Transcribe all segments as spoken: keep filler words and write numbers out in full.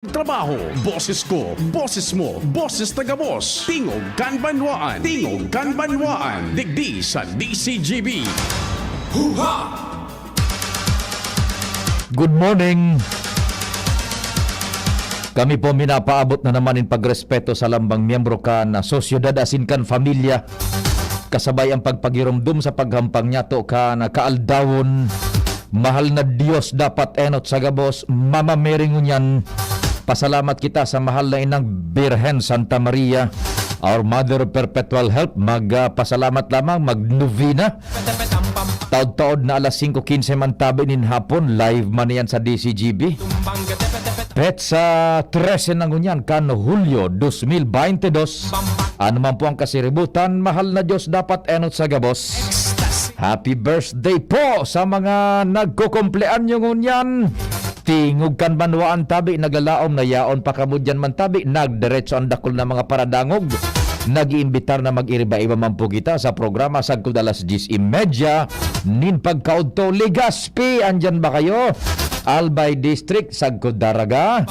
Trabaho, boses ko, boses mo, boses ta gabos. Tingog kan Banwaan, Tingog kan Banwaan, digdi sa D C G B. Huha! Good morning. Kami po minapaabot na naman in pagrespeto sa lambang miyembro kan sosyedad asin kan pamilya. Kasabay ang pagpagiromdom sa paghampang niyato kan kaaldawon. Mahal na Dios, dapat enot sa gabos, Mama Mary ngunyan. Pasalamat kita sa mahal na inang Birhen Santa Maria, our Mother of Perpetual Help. Mag, ah, pasalamat lamang, magnovena. Taod-taod na alas singko quince man tabi nin hapon, live man yan sa D C G B. Petsa trese na ngunyan kan Hulyo dos mil baynte dos. Ano man po ang kasiributan, mahal na Diyos, dapat enot sa gabos. Happy birthday po sa mga nagkukumpleanyo ngunyan. Tingog kan banwaan tabi, naglalaom na yaon pa kamo diyan man tabi, nagdiretso ang dakul na mga paradangog. Nag-iimbitar na mag-iriba-iba man po kita sa programa sagkod alas diyes y media nin pagkaudto. Legazpi, andyan ba kayo? Albay District, sagkod Daraga.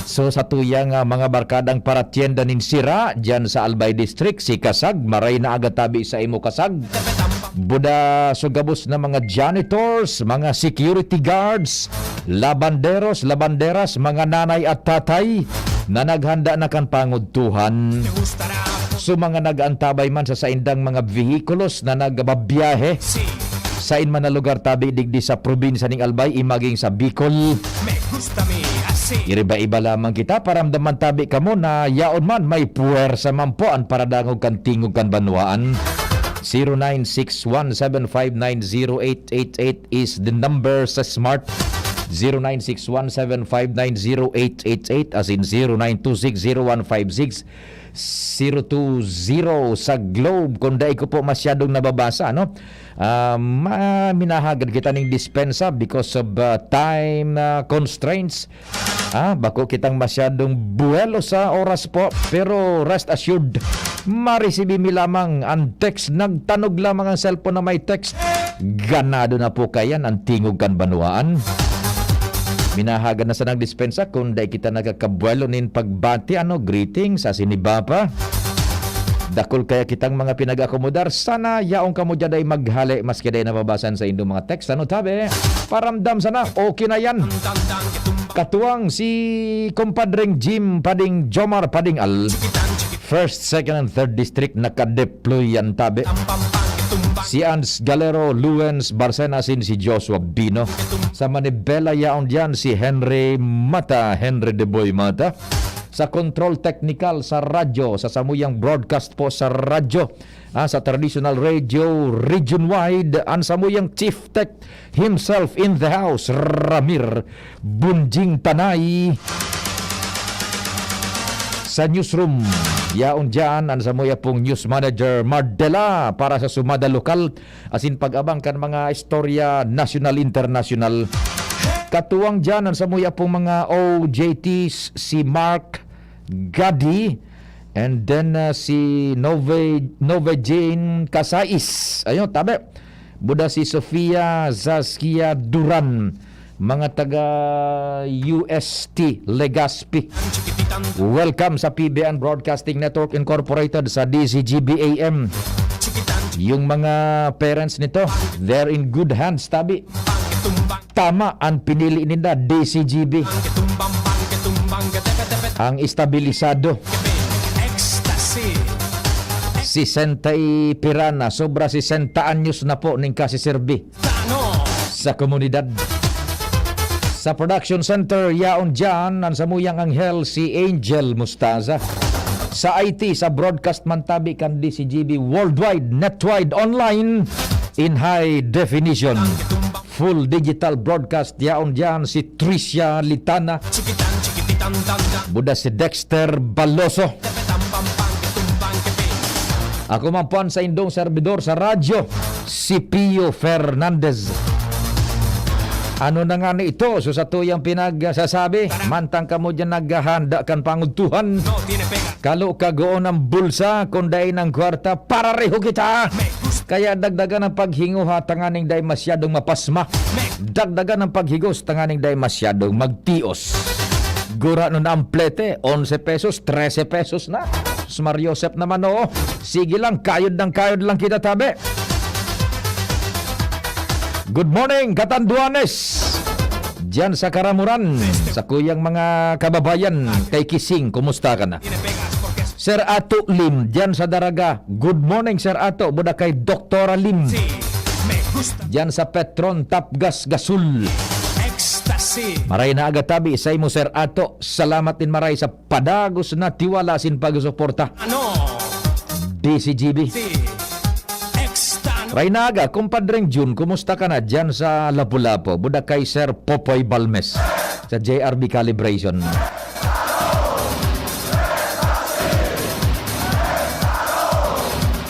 So, sa tuyang, ah, mga barkadang paratyenda nin sira, dyan sa Albay District, si Kasag, maray na aga tabi sa imo, Kasag. Buda so gabos na mga janitors, mga security guards, labanderos, labanderas, mga nanay at tatay na naghanda na kan pangudtuhan. So, mga nag-aantabay man sa saindang mga vehikulos na nagbabiyahe sain man na lugar tabi digdi sa probinsya ning Albay, i maging sa Bicol. Iriba-iba lamang kita, paramdaman tabi kamo na yaon man, may puwersa man po an paradangog kan tingog kan banwaan. Zero nine six one seven five nine zero eight eight eight is the number sa Smart. Zero nine six one seven five nine zero eight eight eight, as in zero nine two six zero one five six zero two zero sa Globe. Kung dai ko po masyadong nababasa, no? Ah, ma-, minahagad kita ning dispensa because of, ah, time, ah, constraints. Ah, bako kitang masyadong buwelo sa oras po, pero rest assured, maresibi mi lamang ang text. Nagtanog lamang ang cellphone na may text. Ganado na po kayan ang tingog kan banwaan. Minahagad na sanang dispensa kung dai kita nagkakabuwelo nin pagbati, ano, greetings, asin iba pa. Dakul kaya kitang mga pinag-akomodar. Sana yaon kamo diyan ay maghale, maski dai nababasa an saindong mga text. Ano, tabi? Paramdam sana, okay na yan. Katuwang si kumpadreng Jim Pading, Jomar Pading Al. First, second, and third district, nakadeploy yan, tabi. Si Ans Galero, Luens Barcena, asin si Joshua Bino. Sa Manibela, yaon diyan si Henry Mata, Henry de Boy Mata. Sa control technical sa radyo, sa samuyang broadcast po sa radyo, ah, sa traditional radio region-wide, ang samuyang chief tech himself in the house, Ramir Bunjing Panay. Sa newsroom, yaon diyan ang samuya pong news manager Mardela para sa Sumada Lokal, asin pag-abang kan mga istorya nasyonal, internasyonal. Katuwang diyan ang samuya pong mga O J Ts, si Mark Gadi, and then, uh, si Nove, Nove Jane Casais. Ayun, tabi. Buda si Sofia Zaskia Duran, mga taga U S T, Legazpi. Welcome sa P B N Broadcasting Network Incorporated, sa D Z G B A M. Yung mga parents nito, they're in good hands, tabi. Tama ang pinili ninda, D Z G B. Ang estabilisado. Sesenta y pira na, sobra sesenta anyos na po ning kasiserbi sa komunidad. Sa production center, yaon diyan ang samuyang anghel, si Angel Mustaza. Sa I T, sa broadcast man tabi kan D Z G B worldwide, netwide, online, in high definition. Full digital broadcast, yaon diyan si Tricia Litana. Buda si Dexter Baloso. Ako man po ang saindong serbidor sa radyo, si Pio Fernandez. Ano na nga ni ito? So, sa tuyang pinagsasabi, mantang kamo diyan naghahanda kan pangudtuhan, kalo kagoon ang bulsa, kung dai ng kwarta, parareho kita. Kaya dagdagan ang paghinguha tanganing dai masyadong mapasma. Dagdagan ang paghigos tanganing dai masyadong magtios. Gura nun ang plete, onse pesos, trese pesos na. Sus, Mar Joseph naman, oo. Sige lang, kayod ng kayod lang kita, tabi. Good morning, Katanduanes. Diyan sa Karamuran, sa kuyang mga kababayan, kay Kising, kumusta ka na? Sir Ato Lim, diyan sa Daraga. Good morning, Sir Ato. Buda kay Doktora Lim. Diyan sa Petron, Tapgas, Gasul. Maray na aga tabi, sa imo, Sir Ato. Salamat din maray sa padagos na tiwala sin pagsuporta. Ano? D C G B. Ray na aga, kumpadreng Jun, kumusta ka na diyan sa Lapu-Lapu? Buda kay Sir Popoy Balmes sa J R B Calibration.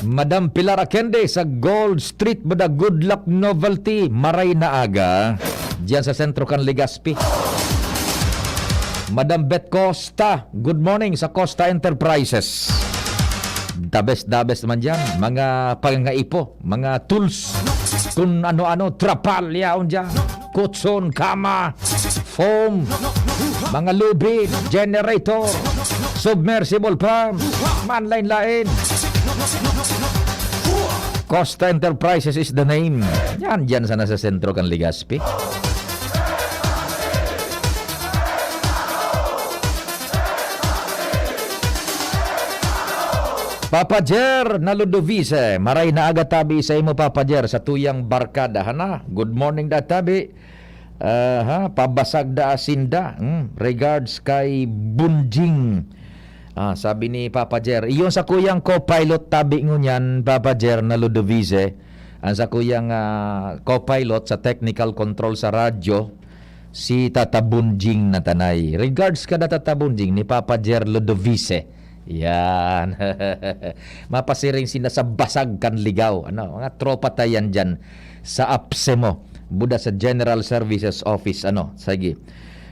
Madam Pilar Akende sa Gold Street, buda Good Luck Novelty, maray na aga. Diyan sa sentro kan Legazpi. Madam Beth Costa, good morning sa Costa Enterprises. The best, the best naman dyan. Mga pangangaipo, mga tools, kung ano-ano, trapal, yaon dyan. Kutson, kama, foam, mga lubid, generator, submersible pump, man lain-lain. Costa Enterprises is the name. Yan, dyan sana sa sentro kan Legazpi. Papa Jer na Ludovice, maray na aga tabi sa imo, Papa Jer, sa tuyang barkada. Hana, good morning da tabi. Aha, pabasag da asinda. Hmm, regards kay Bunjing. Ah, sabi ni Papa Jer, iyon sa kuyang co-pilot tabi ngunyan, Papa Jer na Ludovice. Ang sa kuyang, ah, co-pilot sa technical control sa radyo, si Tata Bunjing na tanay. Regards ka da, Tata Bunjing, ni Papa Jer Ludovice. Yan. Mapasiring sina sa basag kan ligaw. Ano, mga tropa tayan dyan sa APSEMO. Buda sa General Services Office. Ano, sige.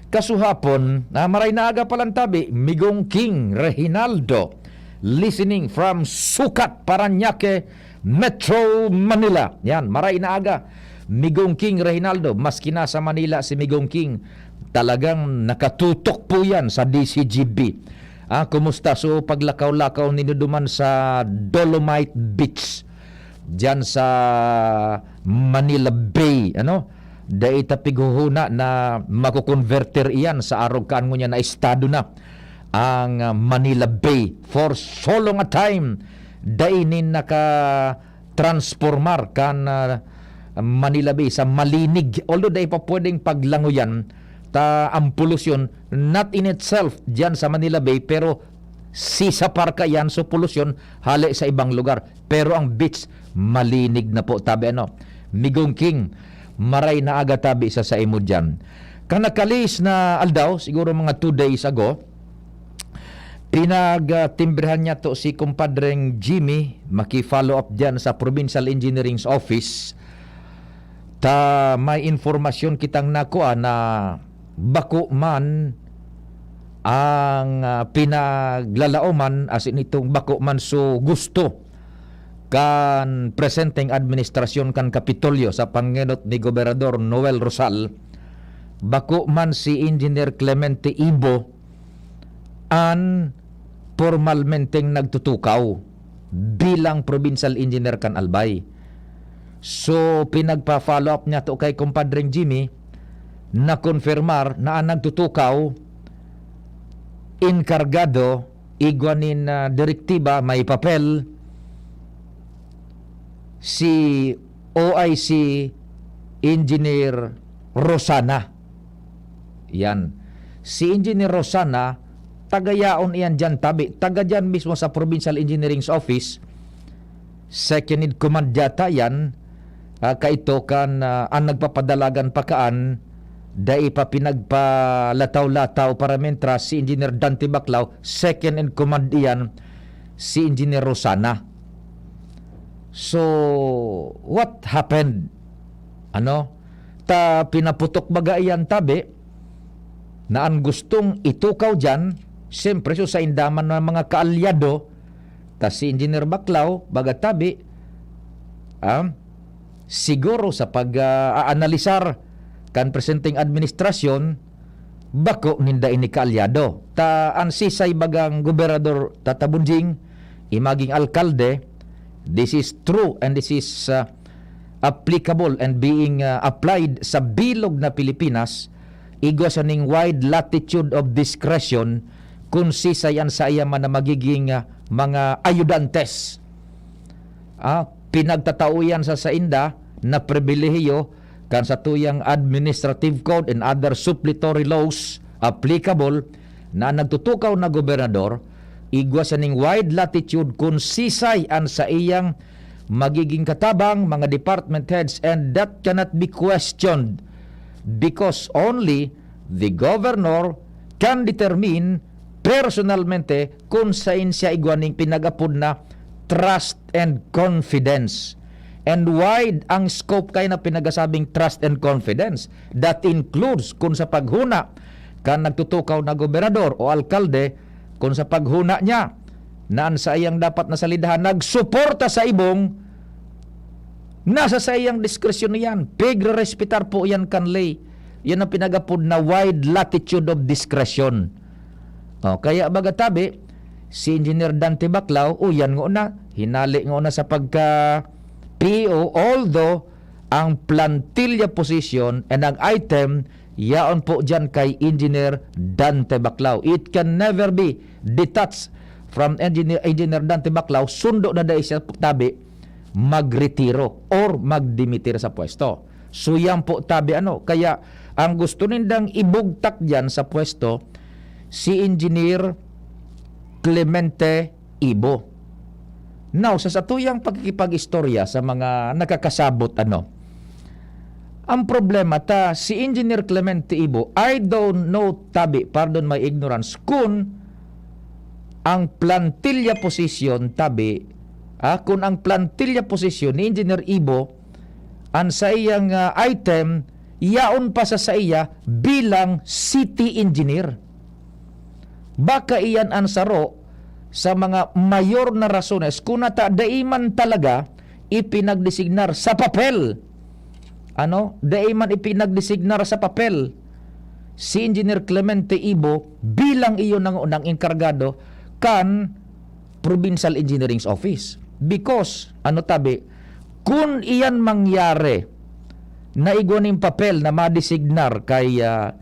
Kasuhapon, na maray na aga palan tabi, Migong King Reginaldo, listening from Sucat, Parañaque, Metro Manila. Yan, maray na aga. Migong King Reginaldo, maski nasa Manila si Migong King, talagang nakatutok po yan sa D C G B. Ah, kumusta? So, paglakaw-lakaw ninyo duman sa Dolomite Beach, dyan sa Manila Bay, ano? Dai ta pighuhuna na makukonverter iyan sa arog kan ngunyan na estado na ang, ah, Manila Bay. For so long a time, dai nin naka-transformar kan, ah, Manila Bay sa malinig. Although dai pa pwedeng paglangoyan ta ang polusyon, not in itself, diyan sa Manila Bay, pero sisapar kaiyan sa polusyon hale sa ibang lugar. Pero ang beach, malinig na po, tabi ano. Migong King, maray na aga tabi sa saimo diyan. Kan nakalis na aldaw, siguro mga two days ago, pinagtimbrehan niya to si kumpadreng Jimmy, maki-follow up diyan sa Provincial Engineering's Office. Ta may impormasyon kitang nakua na bako man ang, ah, pinaglalaoman, asin itong bako man so gusto kan presenteng administrasyon kan Kapitolyo sa pangenot ni Gobernador Noel Rosal, bako man si Engineer Clemente Ibo an pormalmenteng nagtutukaw bilang provincial engineer kan Albay. So, pinagpa-follow up niya to kay Kumpadreng Jimmy, na-konfirmar na ang nagtutukaw, enkargado, igwa nin, ah, direktiba, may papel, si O I C Engineer Rosana. Yan. Si Engineer Rosana, taga yaon iyan diyan tabi. Taga diyan mismo sa Provincial Engineering's Office. Second in command yata yan. Ah, kaito kan, ah, ang nagpapadalagan pa kaan, dai pa pinagpalataw-lataw para mentras si Engineer Dante Baclao, second in command iyan, si Engineer Rosana. So, what happened? Ano? Ta pinaputok baga iyan tabi, na ang gustong itukaw diyan, siyempre, so, sa indaman ng mga kaalyado, ta si Engineer Baclao, baga tabi, ah, siguro sa pag, ah, aanalisar kan presenteng administrasyon, bako ninda ini kaalyado. Ta an sisay bagang gobernador, Tata Bonjing, i maging alkalde, this is true and this is, ah, applicable and being, ah, applied sa bilog na Pilipinas, igwa sa ning wide latitude of discretion kun sisay an saiya man na magiging, ah, mga ayudantes. Ah, pinagtatao iyan sa sainda na pribilehiyo kan satuyang administrative code and other supplementary laws applicable na an nagtutukaw na gobernador igwa sa ning wide latitude kun sisay an saiyang magiging katabang, mga department heads, and that cannot be questioned because only the governor can determine personalmente kun sain siya igwa ning pinag-apod na trust and confidence. And wide ang scope kaya na pinagasabing trust and confidence. That includes kun sa paghuna kan nagtutukaw na gobernador o alkalde, kun sa paghuna niya na an saiyang dapat na salidahan nagsuporta sa ibong, nasa saiyang diskresyon iyan. Pigrerespetar po iyan kan ley. Yan ang pinagapod na wide latitude of discretion. O, kaya baga tabi, si Engineer Dante Baclao, o yan ngona, hinali ngona sa pagka-P E O, although ang plantilla position and ang item, yaon po dyan kay Engineer Dante Baclao. It can never be detached from Engineer, Engineer Dante Baclao, sundo na dai siya tabi magretiro or magdimitir sa pwesto. So, yan po tabi ano. Kaya, ang gusto nindang ibugtak dyan sa pwesto, si Engineer Clemente Ibo. Now, sa satuyang pagkikipag-istorya sa mga nakakasabot, ano, ang problema ta, si Engineer Clemente Ibo, I don't know, tabi, pardon my ignorance, kun ang plantilla position, tabi, ah, kun ang plantilla position ni Engineer Ibo, an saiyang, ah, item, yaon pa sa saiya bilang city engineer. Baka iyan an saro sa mga mayor na rasones kun nata dai man talaga ipinagdesignar sa papel. Ano? Dai man ipinagdesignar sa papel si Engineer Clemente Ibo bilang iyo nang, nang enkargado kan Provincial Engineering's Office. Because, ano tabi, kun iyan mangyari na igwa ning papel na madesignar kay, ah,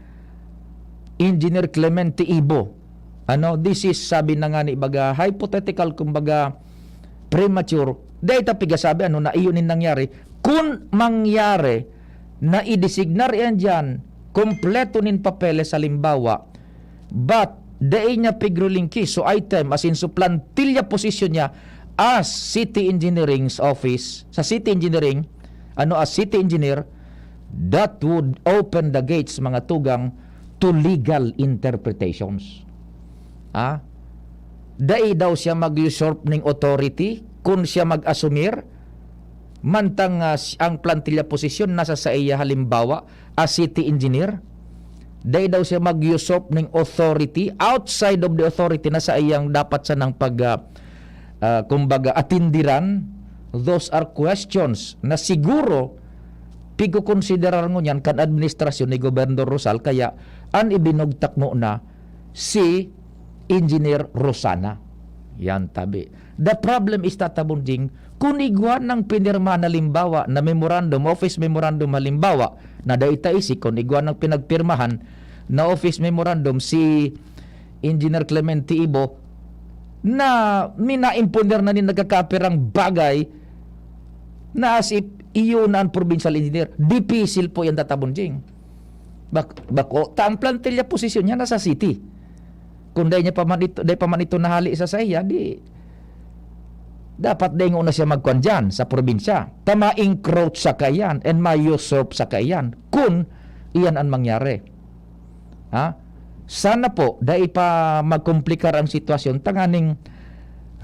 Engineer Clemente Ibo, ano, this is, sabi na nga ni baga, hypothetical, kumbaga, premature. Dai ta pigasabi, ano, na iyo nin nangyari. Kun mangyari na idesignar iyan diyan, kompleto nin papeles, halimbawa, but dai niya pigrilingki, so item, as in, so plantilla position niya as City Engineering's Office, sa City Engineering, ano, as City Engineer, that would open the gates, mga tugang, to legal interpretations. Ha? Dai daw siya mag-usurp ning authority kun siya mag-asumir, mantang, ah, s-, ang plantilla posisyon nasa saiya, halimbawa, as city engineer. Dai daw siya mag-usurp ning authority outside of the authority na saiyang dapat sanang pag, ah, ah, kumbaga, atindiran. Those are questions na siguro pigkokonsiderar ngunyan kan administrasyon ni Gobernador Rosal, kaya an ibinugtak ngona si Engineer Rosana. Yan, tabi. The problem is, Tata Bonjing, kun igwa nang pinirmahan, halimbawa, na memorandum, office memorandum, halimbawa, na dai ta isi, kun igwa nang pinagpirmahan na office memorandum si Engineer Clemente Ibo, na minaimponer na nin nagkakapirang bagay na as if iyo na ang provincial engineer. Dipisil po yan, Tata Bonjing. Bak-, bako, ta ang plantilla posisyon niya nasa city. Kung dai niya pa man ito, dai pa man ito nahali sa saiya, di dapat dai ngona siya magkuan diyan sa probinsya. Ta ma-encroach sa kaiyan and ma-usurp sa kaiyan kun iyan an mangyari. Ha? Sana po, dai pa magkomplikar ang sitwasyon, tanganing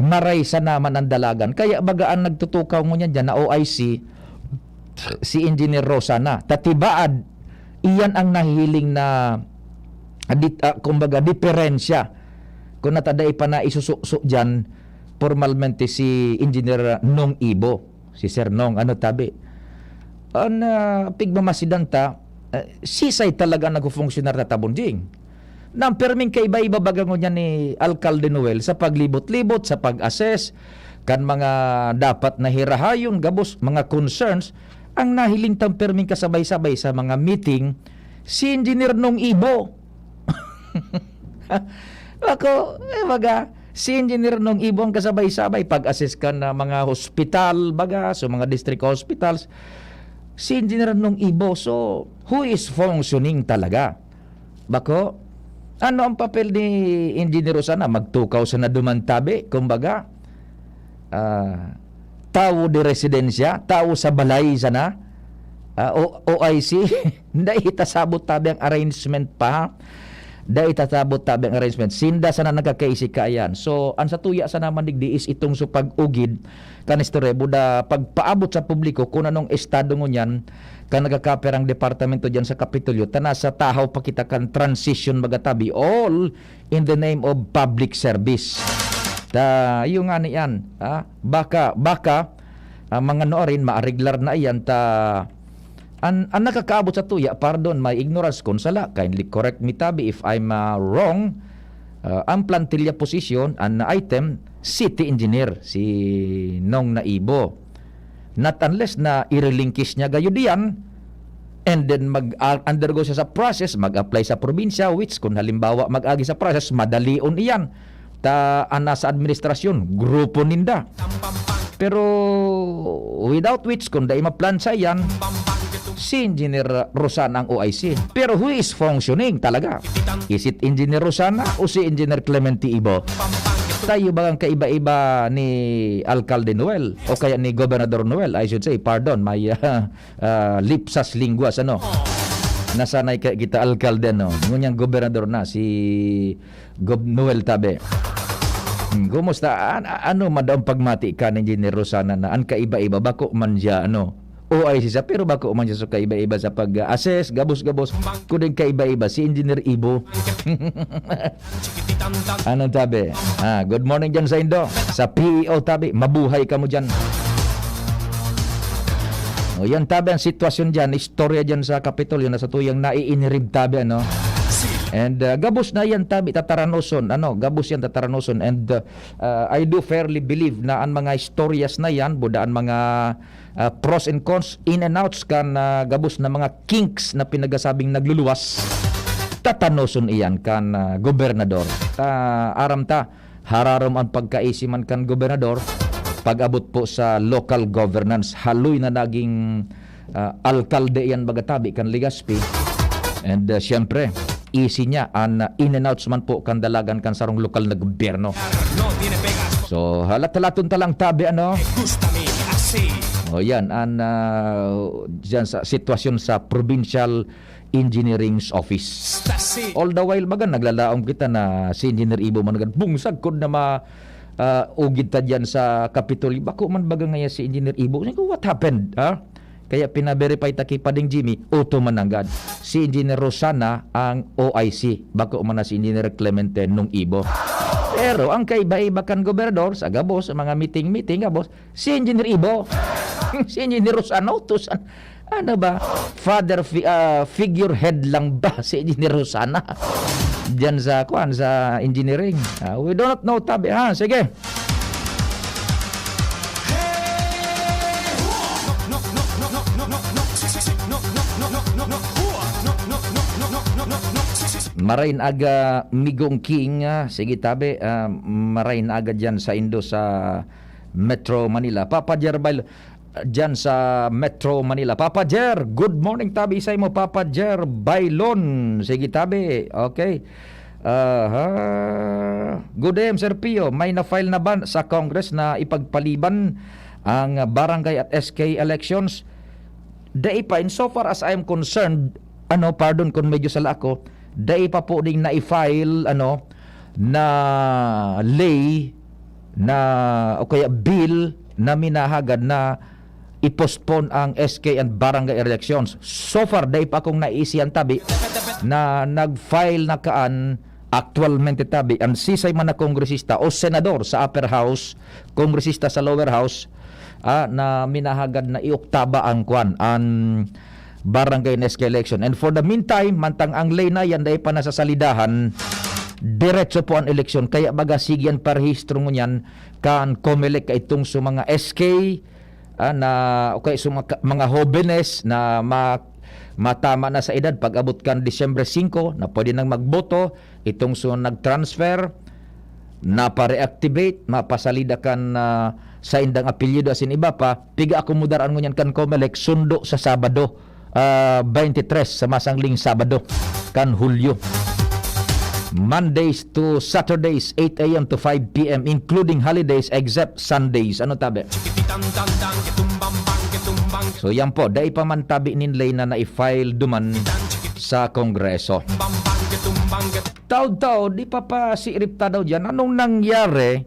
maray sana man ang dalagan. Kaya baga ang nagtutukaw ngunyan diyan na O I C, si Engineer Rosana. Ta tibaad, iyan ang nahihiling na, ah, dit-, ah, kumbaga, diferensya. Kun nata dai pa na isususo diyan, pormalmente si Engineer Nong Ibo, si Sir Nong, ano tabi. An, ah, pigmamasidan ta, eh, sisay talaga nagfufunksyonar, Tata Bonjing? Nang perming kaiba-iba baga ngunyan ni Alkalde Noel sa paglibot-libot, sa pag-assess kan mga dapat na hirahayon, gabos mga concerns, ang nahiling tang perming kasabay-sabay sa mga meeting, si Engineer Nong Ibo. Ako, eh, baga, si Engineer Nong Ibo ang kasabay-sabay pag-assess kan, ah, mga hospital, baga, so mga district hospitals. Si Engineer Nong Ibo, so, who is functioning talaga? Bako, ano ang papel ni Engineer Rosana? Magtukaw sana duman tabi, kumbaga, ah, tawo de residensya, tawo sa balay sana, ah, o, O I C. Dai itasabot tabi ang arrangement pa, ha? Dai itasabot tabi ang arrangement. Sinda sana nagkakaisi kaiyan. So, ang sa tuya sana man digdi is itong so pag-ugid kan istorya, buda pagpaabot sa publiko kung anong estado ngunyan kan nagkakaperang departamento diyan sa Kapitolyo, ta nasa tahaw pa kita kan transition, baga tabi, all in the name of public service. Ta, iyo nga ni yan, ha? Baka, baka, ah, mga nuarin, maareglar na iyan, ta, an, an nakakaabot sa tuya, pardon my ignorance kung sala, kindly correct me, tabi, if I'm, ah, wrong, ah, ang plantilla position, an item, city engineer, si Nong Naibo. Not unless na i-relinquish niya gayo diyan, and then mag-, ah, undergo siya sa process, mag-apply sa probinsya, which kung halimbawa mag-agi sa process, madalion iyan. Ta, an nasa administrasyon, grupo ninda. Pero without which, kung dai maplansa iyan, si Engineer Rosana ang O I C. Pero who is functioning talaga? Is it Engineer Rosana o si Engineer Clemente Ibo? Tayo bagang kaiba-iba ni Alkalde Noel o kaya ni Gobernador Noel, I should say, pardon, may, ah, ah, lipsas linguas, ano? Nasanay kaya kita, Alkalde, no? Ngunyan gobernador na, si Gob Noel tabi. Hmm, kumusta? An-, a-, ano man daw ang pagmati kan Engineer Rosana na an kaiba-iba, bako man siya, ano, O I C siya, pero bako man siya sa kaiba-iba sa pag-assess, gabos-gabos, kundi kaiba-iba, si Engineer Ibo. Anong tabi? Ah, good morning dyan sa Indo. Sa P E O tabi, mabuhay kamo dyan. O yan tabi ang sitwasyon dyan, istorya dyan sa Kapitolyo na sa tuyang naiinirib tabi, ano? And, uh, gabos na yan tabi, tataranoson, ano? Gabos yan tataranoson. And, uh, uh, I do fairly believe na ang mga istoryas na yan, buda ang mga, uh, pros and cons, in and outs kan, uh, gabos na mga kinks na pinagasabing nagluluwas, tatanoson iyan kan, uh, gobernador. Ta, aram ta, hararom ang pagkaisi man kan gobernador, pag-abot po sa local governance, haloy na naging, ah, alkalde iyan baga tabi kan Legazpi. And, ah, siyempre, isi niya an, ah, in and outs man po kan dalagan kan sarong lokal na gobyerno. So, halat-halaton ta lang tabi, ano? O yan, an, ah, dyan sa sitwasyon sa provincial engineering's office. All the while, baga, naglalaom kita na si Engineer Ibo man agad. Bung sagkod na ma-, ah, ugid ta diyan sa Kapitolyo. Bako man baga ngaya si Engineer Ibo. Sabi ko, "What happened, ha?" Kaya pina-verify ta ki Pading Jimmy, uto man nanggad. Si Engineer Rosana ang O I C. Bako man na si Engineer Clemente Nong Ibo. Pero ang kaiba-iba kan gobernador, sa gabos, sa mga meeting-meeting, gabos, si Engineer Ibo. Si Engineer Rosana, utusan. Ano ba? Father fi-, ah, figurehead lang ba si Engineer Rosana? Diyan sa, kuwan, sa engineering. Ah, we do not know, tabi. Ah, sige. Maray na aga, Migong King. Ah, sige, tabi. Ah, maray na aga diyan sa Indo, sa Metro Manila. Papa Jerbal, diyan sa Metro Manila. Papa Jer, good morning, tabi, sa imo, Papa Jer Bailon. Sige, tabi. Okay. Aha. Good A M, Sir Pio. May na-file na ba sa Congress na ipagpaliban ang barangay at S K elections? Dai pa, in so far as I am concerned, ano, pardon kung medyo sala ako, dai pa po ding na-file, ano, na ley na, o kaya bill na minahagad na i-postpone ang S K and barangay elections. So far, dai pa akong naisihan tabi na nag-file na kaan aktualmente tabi ang sisay man na kongresista o senador sa upper house, kongresista sa lower house, ah, na minahagad na ioktaba ang kwan, ang, barangay and S K election. And for the meantime, mantang ang Leyna yan dai pa nasasalidahan, diretso po ang eleksyon. Kaya baga sige an parehistro ngunyan kan Comelec kaitong sa mga S K, ah, na, o kaya sa mga, mga hobenes na ma-, matama na sa edad pag-abot kan Disyembre singko na pwede nang magboto, itong sa nag-transfer, napa-reactivate, mapasalida kan, ah, saindang apelyido asin iba pa, piga-akomodar an ngunyan kan Comelec sundo sa Sabado, ah, twenty-three, sa masangling Sabado kan Hulyo. Mondays to Saturdays, eight a m to five p m, including holidays except Sundays. Ano tabi? So yan po, dai pa man tabi nin Leyna na i-file duman sa Kongreso. Taod-taod, ipapasiirip ta daw diyan. Anong nangyari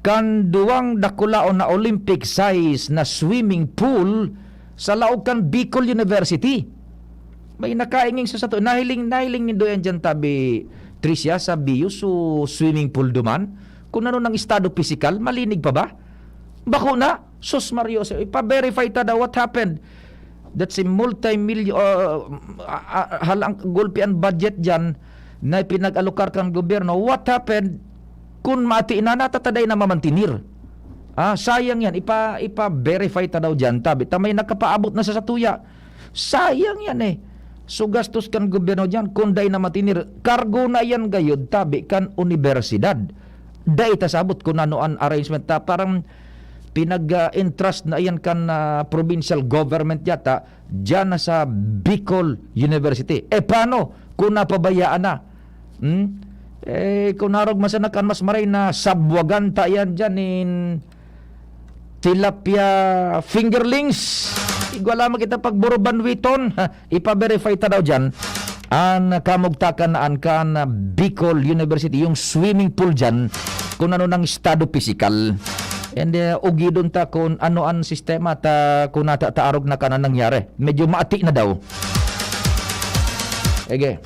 kan duwang dakulaon na Olympic size na swimming pool sa laog kan Bicol University? May nakainging sa sato. Nahiling, nahiling nindo yan dyan, tabi, Tricia, sa Bios, so swimming pool duman? Kung ano ng estado pisikal, malinig pa ba? Bako na? Sus Mario, so ipa-verify ta daw what happened. That's a multi-million, uh, uh, uh, halang gulpi ang budget dyan na pinag-alokar kan gobyerno. What happened? Kung mati na, natataday na mamantinir. Ah, sayang yan. Ipa, ipa-verify ta daw dyan. Tabi, ta may nakapaabot na sa satuya. Sayang yan eh. So gastos kan gobyerno dyan, kung dai na matinir, kargo na yan gayod, tabi kan universidad. Dai ta sabot kung ano an arrangement ta. Parang pinag-entrust na yan kan, ah, provincial government yata, dyan na sa Bicol University. E paano kung napabayaan na? Hmm? Eh, kung narog man sana kan mas maray na sabwagan ta yan dyan in tilapia fingerlings. Igwa lamang kita pagburuban witon. Ipa-verify ta daw dyan an kamugtakan na an kan Bicol University, yung swimming pool dyan, kung ano ng estado pisikal. And uh, ugidon ta kung ano ang sistema ta kung nata taarog na ka na nangyari. Medyo maati na daw. Sige.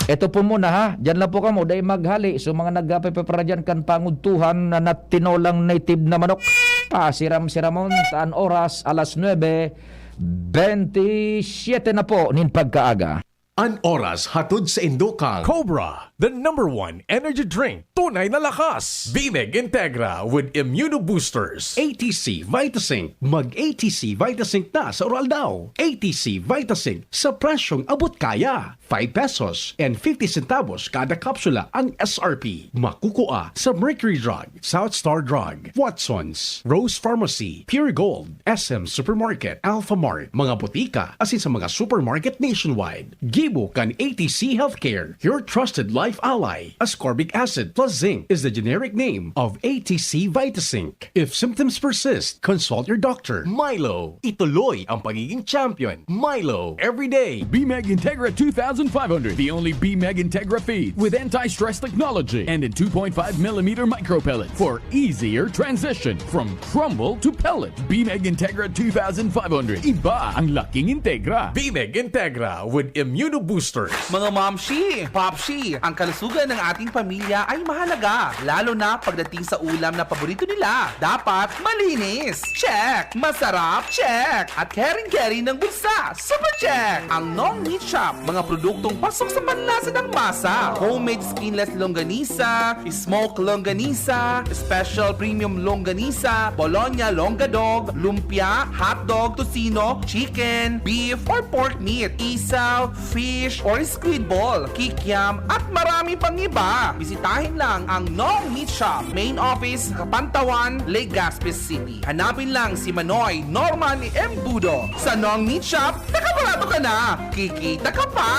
Ito po muna ha. Diyan lang po kamo. Dai maghali. So mga nagpapapara dyan kan pangudtuhan na natinolang native na manok. Pasiram-siramon. Taan oras, alas nuebe bentisiete na po nin pagkaaga. An oras hatod sa indo kan Cobra, the number one energy drink. Tunay na lakas. Bimeg Integra with Immuno Boosters. A T C Vitasync. Mag A T C Vitasync na sa oral daw. A T C Vitasync sa presyong abot kaya. Five pesos and fifty centavos kada kapsula ang S R P. Makukua sa Mercury Drug, South Star Drug, Watsons, Rose Pharmacy, Pure Gold, S M Supermarket, Alphamart, mga botika, asin sa mga supermarket nationwide. Gibo kan A T C Healthcare, your trusted life ally. Ascorbic acid plus zinc is the generic name of A T C Vitasync. If symptoms persist, consult your doctor. Milo, ituloy ang pagiging champion. Milo, every day. B MEG Integra two thousand five hundred, the only B MEG Integra feed with anti-stress technology and a two point five millimeter micro pellet for easier transition from crumble to pellet. B MEG Integra two thousand five hundred. Iba ang laking Integra. B MEG Integra with Immuno Boosters. Mga momshi, popshi, ang kalusugan ng ating pamilya ay mahalaga, lalo na pagdating sa ulam na paborito nila. Dapat malinis. Check. Masarap. Check. At caring-caring ng bulsa. Super check. Ang Nong Meat Shop, mga produktong pasok sa panlasa ng masa. Homemade skinless longganisa, smoke longganisa, special premium longganisa, Bologna longga dog, lumpia, hotdog, tocino, chicken, beef, or pork meat, isaw, fish, or squid ball, kikiam, at marami pang iba. Bisitahin lang ang Nong Meat Shop, main office, Kapantawan, Legazpi City. Hanapin lang si Manoy Norman Embudo. Sa Nong Meat Shop, nakabarato ka na! Kikita ka pa!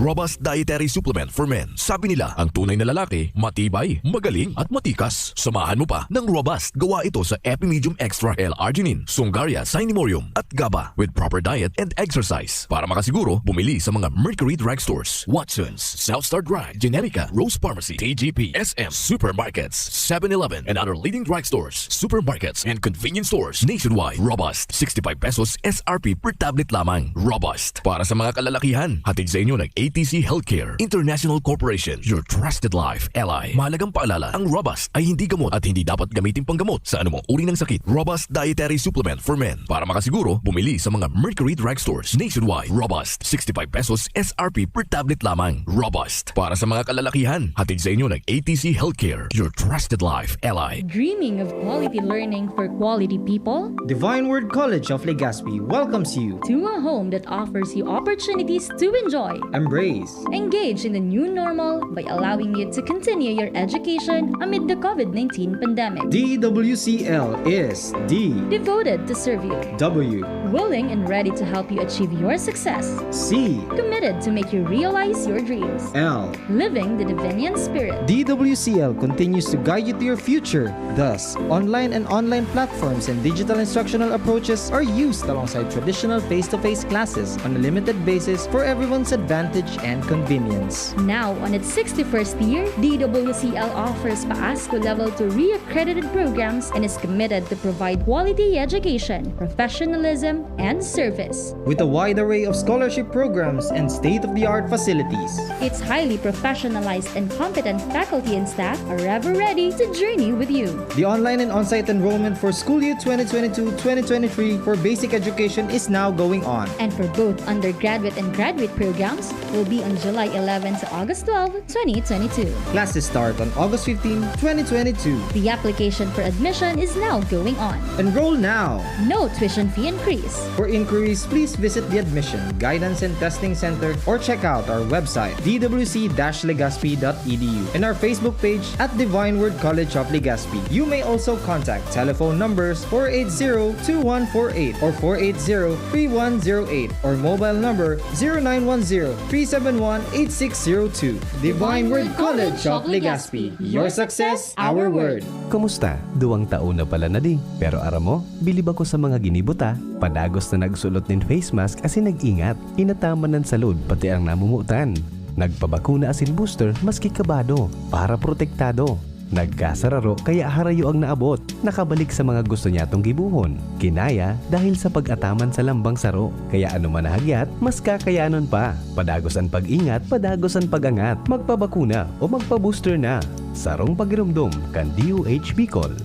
Robust Dietary Supplement for Men. Sabi nila, ang tunay na lalaki, matibay, magaling, at matikas. Samahan mo pa ng Robust. Gawa ito sa Epimedium Extra, L-arginine, Sungaria, Cinemorium, at GABA. With proper diet and exercise. Para makasiguro, bumili sa mga Mercury Drugstores, Watsons, South Star Drug, Generica, Rose Pharmacy, T G P, S M, supermarkets, Seven Eleven, and other leading drugstores, supermarkets, and convenience stores nationwide. Robust, sixty-five pesos S R P per tablet lamang. Robust. Para sa mga kalalakihan, hatid sa inyo ng A T C Healthcare International Corporation, your trusted life ally. Mahalagang paalala, ang Robust ay hindi gamot at hindi dapat gamitin panggamot sa anumang uri ng sakit. Robust Dietary Supplement for Men. Para makasiguro, bumili sa mga Mercury Drugstores nationwide. Robust, sixty-five pesos S R P per tablet lamang. Robust, para sa mga kalalakihan. Hatid sa inyo ng A T C Healthcare, your trusted life ally. Dreaming of quality learning for quality people? Divine Word College of Legazpi welcomes you. To a home that offers you opportunities to enjoy, embrace, engage in the new normal by allowing you to continue your education amid the COVID nineteen pandemic. D W C L is D, devoted to serve you. W, willing and ready to help you achieve your success. C, committed to make you realize your dreams. L, living the Divinian spirit. D W C L continues to guide you to your future. Thus, online and online platforms and digital instructional approaches are used alongside traditional face-to-face classes on a limited basis for everyone's advantage and convenience. Now, on its sixty-first year, D W C L offers PAASCU Level two re-accredited programs and is committed to provide quality education, professionalism, and service. With a wide array of scholarship programs and state-of-the-art facilities. Its highly professionalized and competent faculty and staff are ever ready to journey with you. The online and on-site enrollment for school year twenty twenty-two twenty twenty-three for basic education is now going on. And for both undergraduate and graduate programs will be on July eleven to August twelve, twenty twenty-two. Classes start on August fifteen, twenty twenty-two. The application for admission is now going on. Enroll now. No tuition fee increase. For inquiries, please visit the Admission, Guidance and Testing Center or check out our website, d w c dash legazpi dot e d u, and our Facebook page at Divine Word College of Legazpi. You may also contact telephone numbers four eight zero two one four eight or four eight zero three one zero eight or mobile number zero nine one zero three seven one eight six zero two. Divine Word College of Legazpi. Your success, our word. Kumusta? Duwang taon na pala na di. Pero aram mo, bilib ako sa mga ginibo ta. Padagos na nagsulot nin face mask asin nag-ingat. Inataman an salud, pati ang namumutan. Nagpabakuna asin booster maski kabado, para protektado. Nagkasararo kaya harayo ang naabot. Nakabalik sa mga gusto niyatong gibohon. Kinaya dahil sa pag-ataman sa lambang saro. Kaya anoman na hagyat, mas kakayanon pa. Padagos an pag-ingat, padagos an pag-angat. Magpabakuna o magpa-booster na. Sarong pagiromdom kan D O H Bicol.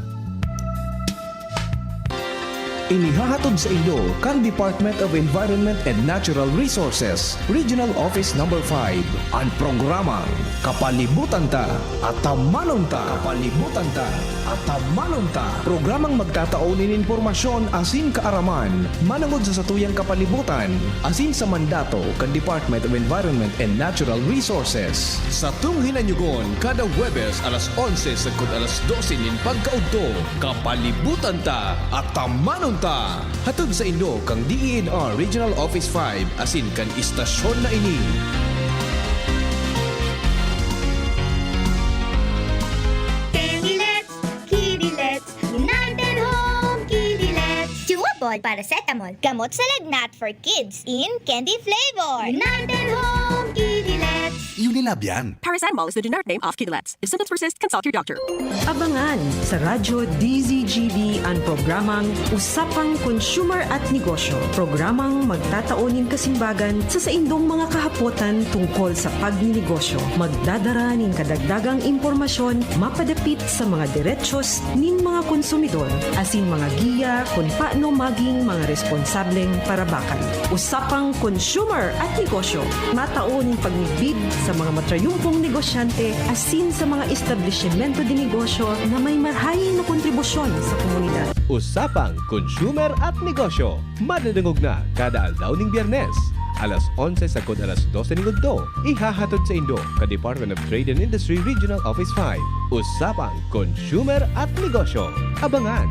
Inihahatod saindo kan Department of Environment and Natural Resources, Regional Office Number five, an programang Kapalibutan Ta, Atamanon Ta. Kapalibutan Ta, Atamanon Ta. Programang magtatao nin impormasyon asin kaaraman manongod sa satuyang kapalibutan asin sa mandato kan Department of Environment and Natural Resources. Satong hinanyugon kada Huwebes alas onse sagkod alas dose nin pagkaudto. Kapalibutan Ta, Atamanon Ta. Hatod saindo kan D E N R Regional Office five asin kan istasyon na ini. Candy Let's, Kitty Let's, United Home Kitty Let's. Chewable paracetamol, gamot sa lagnat for kids in candy flavor. United Home Kitty Let's. Unilab yan. Paracetamol is the generic name of Kidilets. If symptoms persist, consult your doctor. Abangan sa Radyo D Z G B an programang Usapang Consumer at Negosyo. Programang magtatao nin kasimbagan sa saindong mga kahapotan tungkol sa pagninegosyo. Magdadara nin kadagdagang impormasyon mapadapit sa mga derechos nin mga konsumidor asin mga giya kun paano maging mga responsableng parabakan. Usapang Consumer at Negosyo, matao nin pagmidbid sa mga matrayumpong negosyante asin sa mga establisimento de negosyo na may marahay na kontribusyon sa komunidad. Usapang Consumer at Negosyo, madadangog na kada aldaw ning Biyernes, alas onse sagkod alas dose ning udto. Ihahatod saindo kan Department of Trade and Industry Regional Office five. Usapang Consumer at Negosyo. Abangan!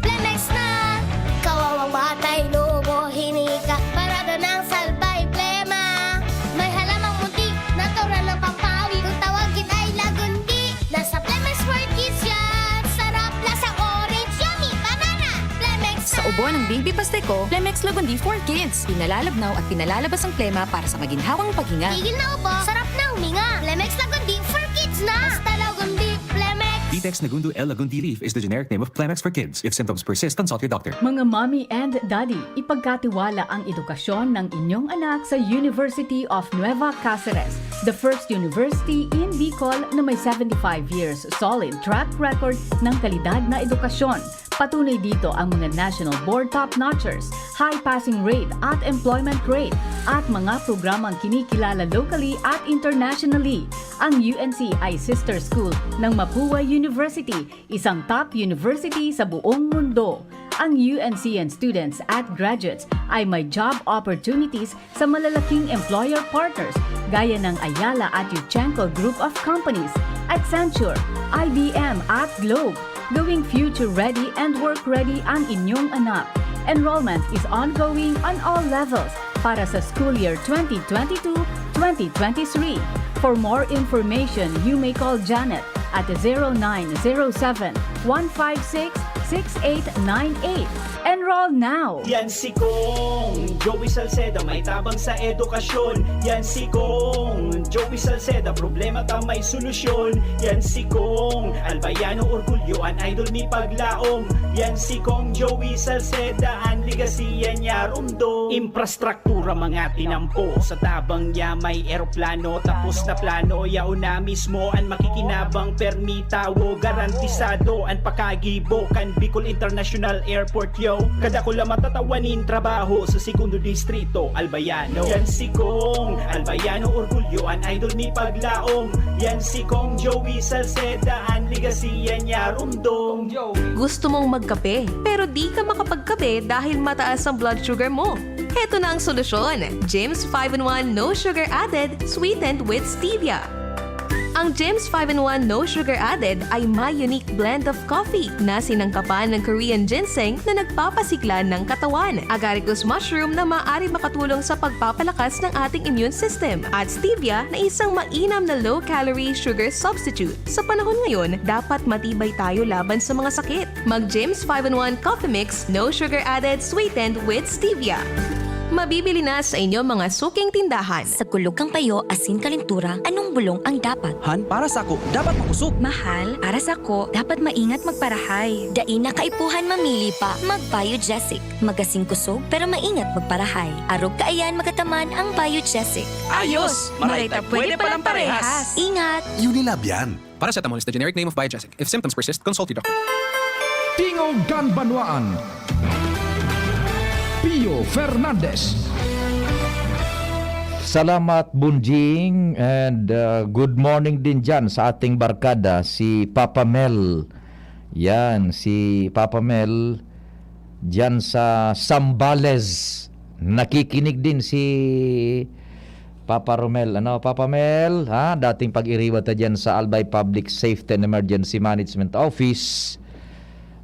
Plemex na! Kawawang batay, lobo, hinika, parada ng salbay, plema. May halamang munti, natural ng pampawi. Kung tawagin ay lagundi, nasa Plemex for Kids yan. Sarap, lasa orange, yummy, banana. Plemex na! Sa ubo ng baby pastiko, Plemex Lagundi for Kids. Pinalalabnaw at pinalalabas ang plema para sa maginhawang paghinga. Tigil na ubo, sarap na huminga. Plemex Lagundi for Kids na! Basta Lagundi, Plemex. D Text Nagundo L Lagundi leaf is the generic name of Kleenex for kids. If symptoms persist, consult your doctor. Mga mommy and daddy, ipagkatiwala ang edukasyon ng inyong anak sa University of Nueva Caceres, the first university in Bicol na may seventy-five years solid track record ng kalidad na edukasyon. Patunay dito ang mga national board top-notchers, high passing rate at employment rate, at mga programang kinikilala locally at internationally. Ang U N C ay sister school ng Mapua University, isang top university sa buong mundo. Ang U N C and students at graduates ay may job opportunities sa malalaking employer partners gaya ng Ayala at Yuchengco Group of Companies, Accenture, I B M at Globe. Gawing future ready and work ready ang inyong anak. Enrollment is ongoing on all levels para sa school year twenty twenty-two, twenty twenty-three. For more information, you may call Janet at zero nine zero seven, one five six, six eight nine eight. Enroll now! Yan si Kong Joey Salceda, may tabang sa edukasyon. Yan si Kong Joey Salceda, problema ta may solusyon. Yan si Kong Albayano Orgulyo, an idol mi paglaom. Yan si Kong Joey Salceda, an legacy yan niya rumdom. Infrastruktura mga tinampo, sa tabang niya may eroplano. Tapos na plano, yaon na mismo an makikinabang. Permi tawo, garantisado an pakagibo kan Bicol International Airport, yo. Kadakula matatawa nin trabaho sa segundo distrito, Albayano. Yan si Kong Albayano Orgulyo, an idol mi paglaom. Yan si Kong Joey Salceda, an legacy yan niya rumdom. Gusto mong magkape, pero di ka makapagkape dahil mataas ang blood sugar mo? Heto na ang solusyon, Jims five-in-one No Sugar Added, Sweetened with Stevia. Ang Jims five-in-one No Sugar Added ay may unique blend of coffee na sinangkapan ng Korean ginseng na nagpapasigla ng katawan, agaricus mushroom na maaari makatulong sa pagpapalakas ng ating immune system, at stevia na isang mainam na low-calorie sugar substitute. Sa panahon ngayon, dapat matibay tayo laban sa mga sakit. Mag Jims five-in-one Coffee Mix, no sugar added, sweetened with stevia. Mabibili na sa inyo mga suking tindahan. Sa kulog kan payo asin kalentura, anong bulong ang dapat? Han, para sako, dapat makosog. Mahal, para sako, dapat maingat magparahay. Dai na kaipuhan mamili pa, mag Biogesic. Magasing kosog, pero maingat magparahay. Arog kaiyan magataman ang Biogesic. Ayos! Maray ta pwede palang parehas. Ingat! Unilab yan. Paracetamol is the generic name of Biogesic. If symptoms persist, consult your doctor. Tingog kan Banwaan. Pio Fernandez. Salamat, Bunjing, and uh, good morning din dyan sa ating barkada, si Papa Mel. Yan, si Papa Mel dyan sa Zambales. Nakikinig din si Papa Romel. Ano, Papa Mel? Ha? Dating pag-iriwa ta dyan sa Albay Public Safety and Emergency Management Office.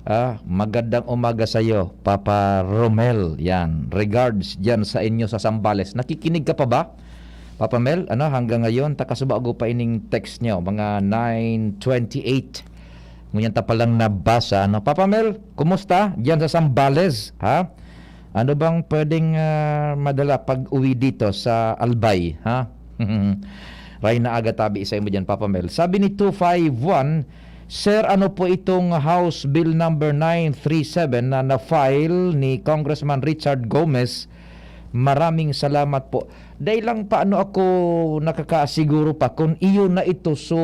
Ah, magandang umaga sa iyo, Papa Romel. Yan. Regards dyan sa inyo sa Zambales. Nakikinig ka pa ba? Papa Mel, ano, hanggang ngayon, takasubago pa ining text niyo, mga nine twenty-eight. Ngunyan ta palang nabasa, ano? Papa Mel, kumusta? Diyan sa Zambales, ha? Ano bang pwedeng ah, madala pag uwi dito sa Albay, ha? Ray na aga tabi sa imo diyan, Papa Mel. Sabi ni two five one, Sir, ano po itong House Bill number nine three seven na na-file ni Congressman Richard Gomez? Maraming salamat po. Dahil lang paano ako nakakasiguro pa kung iyo na ito, so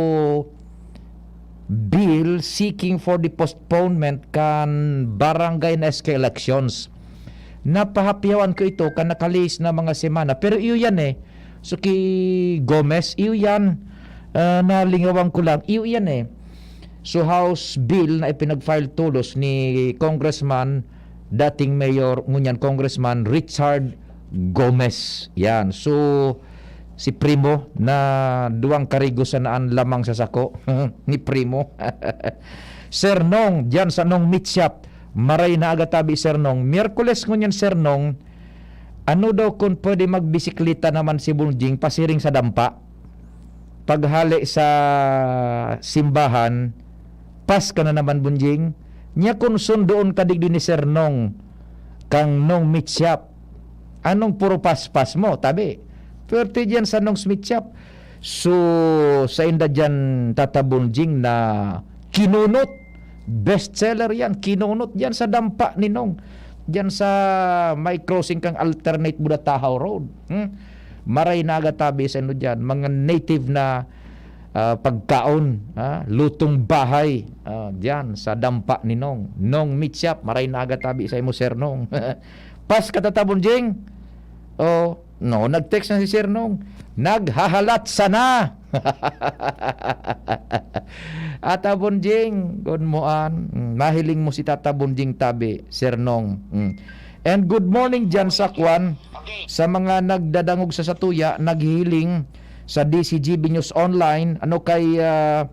bill seeking for the postponement kan barangay na S K elections. Napahapyawan ko ito kan nakalihis na mga semana. Pero iyo yan eh. So ki Gomez, iyo yan. Ah, nalingawan ko lang. Iyo yan eh. So House bill na ipinag-file tolos ni Congressman, dating Mayor, ngunyan Congressman Richard Gomez. Yan. So, si Primo na duwang karigo sana an lamang sa sako ni Primo. Sir Nong, diyan sa Nong Meat Shop. Maray na aga tabi, Sir Nong. Miyerkules ngunyan, Sir Nong. Ano daw kung pwede magbisikleta naman si Bunjing pasiring sa dampa? Paghale sa simbahan, pas ka na naman, Bunjing. Nya kun sundoon ka digdi ni Sir Nong, kang Nong Meat Shop. Anong puro paspas mo, tabi? Pwerte diyan sa Nong Meat Shop. So, sa inda diyan, Tata Bunjing, na Kinunot. Bestseller yan. Kinunot yan sa dampa ni Nong. Diyan sa may crossing kang alternate Budatahaw Road. Hmm? Maray na aga tabi sa inyo dyan. Mga native na ah, pagkaon, ah, lutong bahay, ah, diyan sa dampa ni Nong. Nong Meat Shop, maray na aga tabi sa imo, Sir Nong. Pas ka, Tata Bonjing? Oh, no, nag-text na si Sir Nong. Naghahalat sana. Ata Bonjing, good mo an. Mm, mahiling mo si Tata Bonjing tabi, Sir Nong. Mm. And good morning dyan sa kwan, sa mga nagdadangog sa satuya, naghihiling sa D C G B News Online. Ano kay, ah,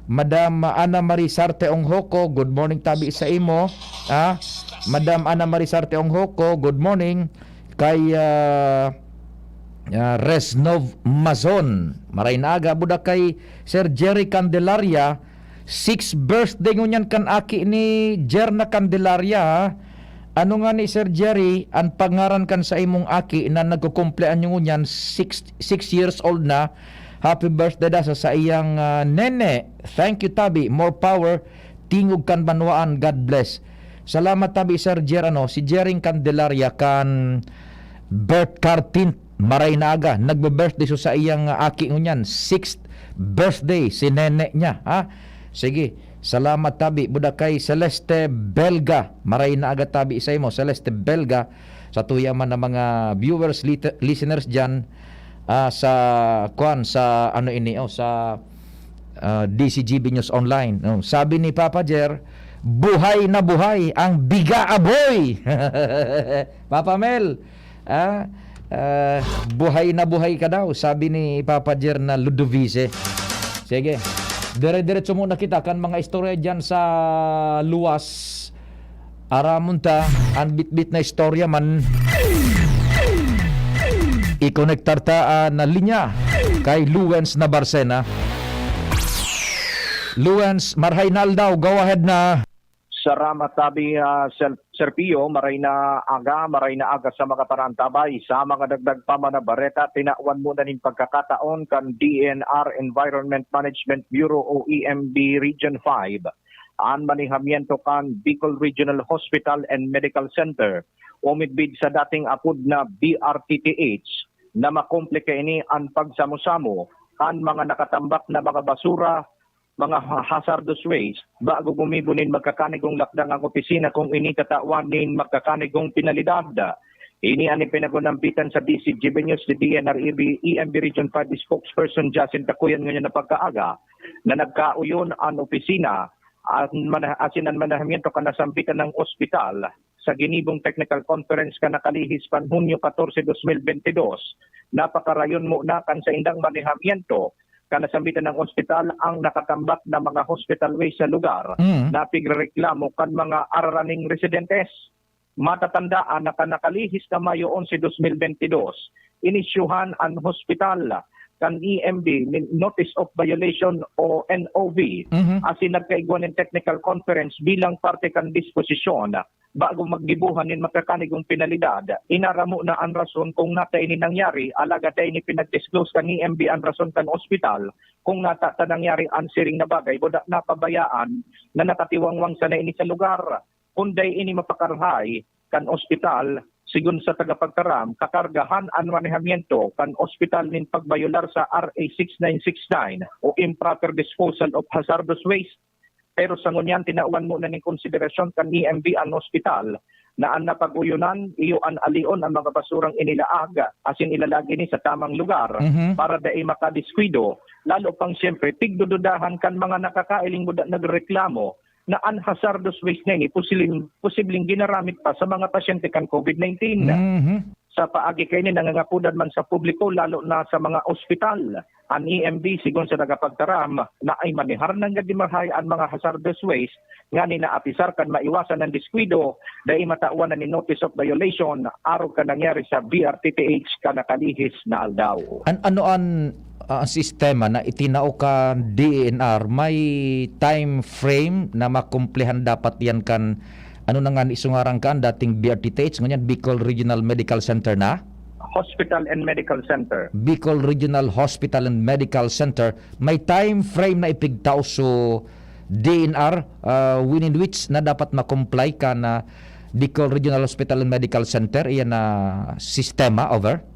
Madam Ana Marie Sarte Onghoko, good morning tabi sa imo. Ah, Madam Ana Marie Sarte Onghoko, good morning. Kay, ah, ah, Resnov Mazon, maray na aga. Buda kay Sir Jerry Candelaria, sixth birthday ngunyan kan aki ni Jerna Candelaria, ha? Ano nga ni Sir Jerry, an pangaran kan sa imong aki na nagkukumpleanyo ngunyan, six, six years old na? Happy birthday da sa saiyang, ah, nene. Thank you, tabi. More power. Tingog kan banwaan. God bless. Salamat, tabi, Sir Jer, ano, si Jering Candelaria kan Bert Cartin. Maray na aga. Nagbe-birthday so sa iyang, ah, aki ngunyan. Sixth birthday si nene niya, ha? Sige. Salamat, tabi. Buda kay Celeste Belga. Maray na aga, tabi, sa imo, Celeste Belga. Sa tuya man ng mga viewers, lit-, listeners dyan, ah, sa, kwan, sa, ano ini, oh, sa, ah, D C G B News Online. Oh, sabi ni Papa Jer, "Buhay na buhay ang Biga Aboy!" Papa Mel, ah, ah, "Buhay na buhay ka daw," sabi ni Papa Jer na Ludovice. Sige. Dire-diretso muna kita kan mga istorya dyan sa luwas. Aramon ta, an bitbit na istorya man. Ikonektar ta an linya kay Luwens na Barcena. Luwens, marhay na aldaw, go ahead na. Salamat, tabi, ah, Sir, Sir Pio. Maray na aga, maray na aga sa mga parantabay. Sa mga dagdag pa man na bareta, tinawan mo na nin pagkakataon kan D N R Environment Management Bureau o E M B Region five an manihamiento kan Bicol Regional Hospital and Medical Center o midbid sa dating apod na B R T T H, na makomplika ini an pagsamo-samo kan mga nakatambak na mga basura, mga ha-, hazardous waste, bago gumibo nin magkakanigong lakdang ang opisina kung ini tatawan nin magkakanigong penalidad. Ini an ipinagunampitan sa D C G B News ni D N R E B, E M B Region five spokesperson Jacinta Cuyan ngunyan na pagkaaga, na nagkauyon an opisina an mana-, asin an manahamiento kan nasambitan na ospital sa ginibong technical conference kan nakalihis pan Hunyo katorse, dos mil bente dos. Napakarayon mo na kan saindang manahamiento kan nasambitan na ospital ang nakatambak na mga hospital waste sa lugar Mm. na pigrereklamo kan mga araraning residentes. Matatandaan na kan nakalihis na Mayo onse, dos mil bente dos, inisyuhan an hospital kan E M B nin Notice of Violation o N O V, Mhm. asin nagkaigwa nin technical conference bilang parte kan disposisyon bago maggibohan nin makakanigong penalidad. Inaramo na an rason kung nata ini nangyari, alagad dai ini pinag-disclose kan E M B an rason kan ospital kung nata ta nangyari an siring na bagay, buda napabayaan na nakatiwangwang sana ini sa lugar. Kun dai ini mapakarahay kan ospital, sigon sa tagapagtaram, kakargahan an manehamiento kan ospital nin pagbayolar sa R A six nine six nine o improper disposal of hazardous waste. Pero sa ngunyan, tinawan mo na nin konsiderasyon kan E M B an ospital na an napag-uyonan iyo an alion an mga basurang inilaag asin ilalagi ini sa tamang lugar Mhm. para dai makadiskuido. Lalo pang siyempre, tigdududahan kan mga nakakailing muda nagreklamo na an hazardous waste na ini posibleng, posibleng ginaramit pa sa mga pasyente kan COVID nineteen. Mhm. Sa paagi kaini, nangangapodan man sa publiko, lalo na sa mga ospital, an E M B, sigon sa nagapagtaram, na ay manihar nanggad di marhay an mga hazardous waste, ngani na apisar kan maiwasan an diskwido, dai matawan na ni notice of violation, arog kan nangyari sa B R T T H kan nakalihis na aldaw. An, ano an, ah, sistema na itinao kan D E N R? May time frame na makumplehan dapat yan kan, ano na nga ni, isungaran kan dating B R T T H, ngunyan Bicol Regional Medical Center na? Hospital and Medical Center. Bicol Regional Hospital and Medical Center. May time frame na ipigtao so D N R, ah, within which na dapat ma-comply kan Bicol Regional Hospital and Medical Center, iyan na sistema, over?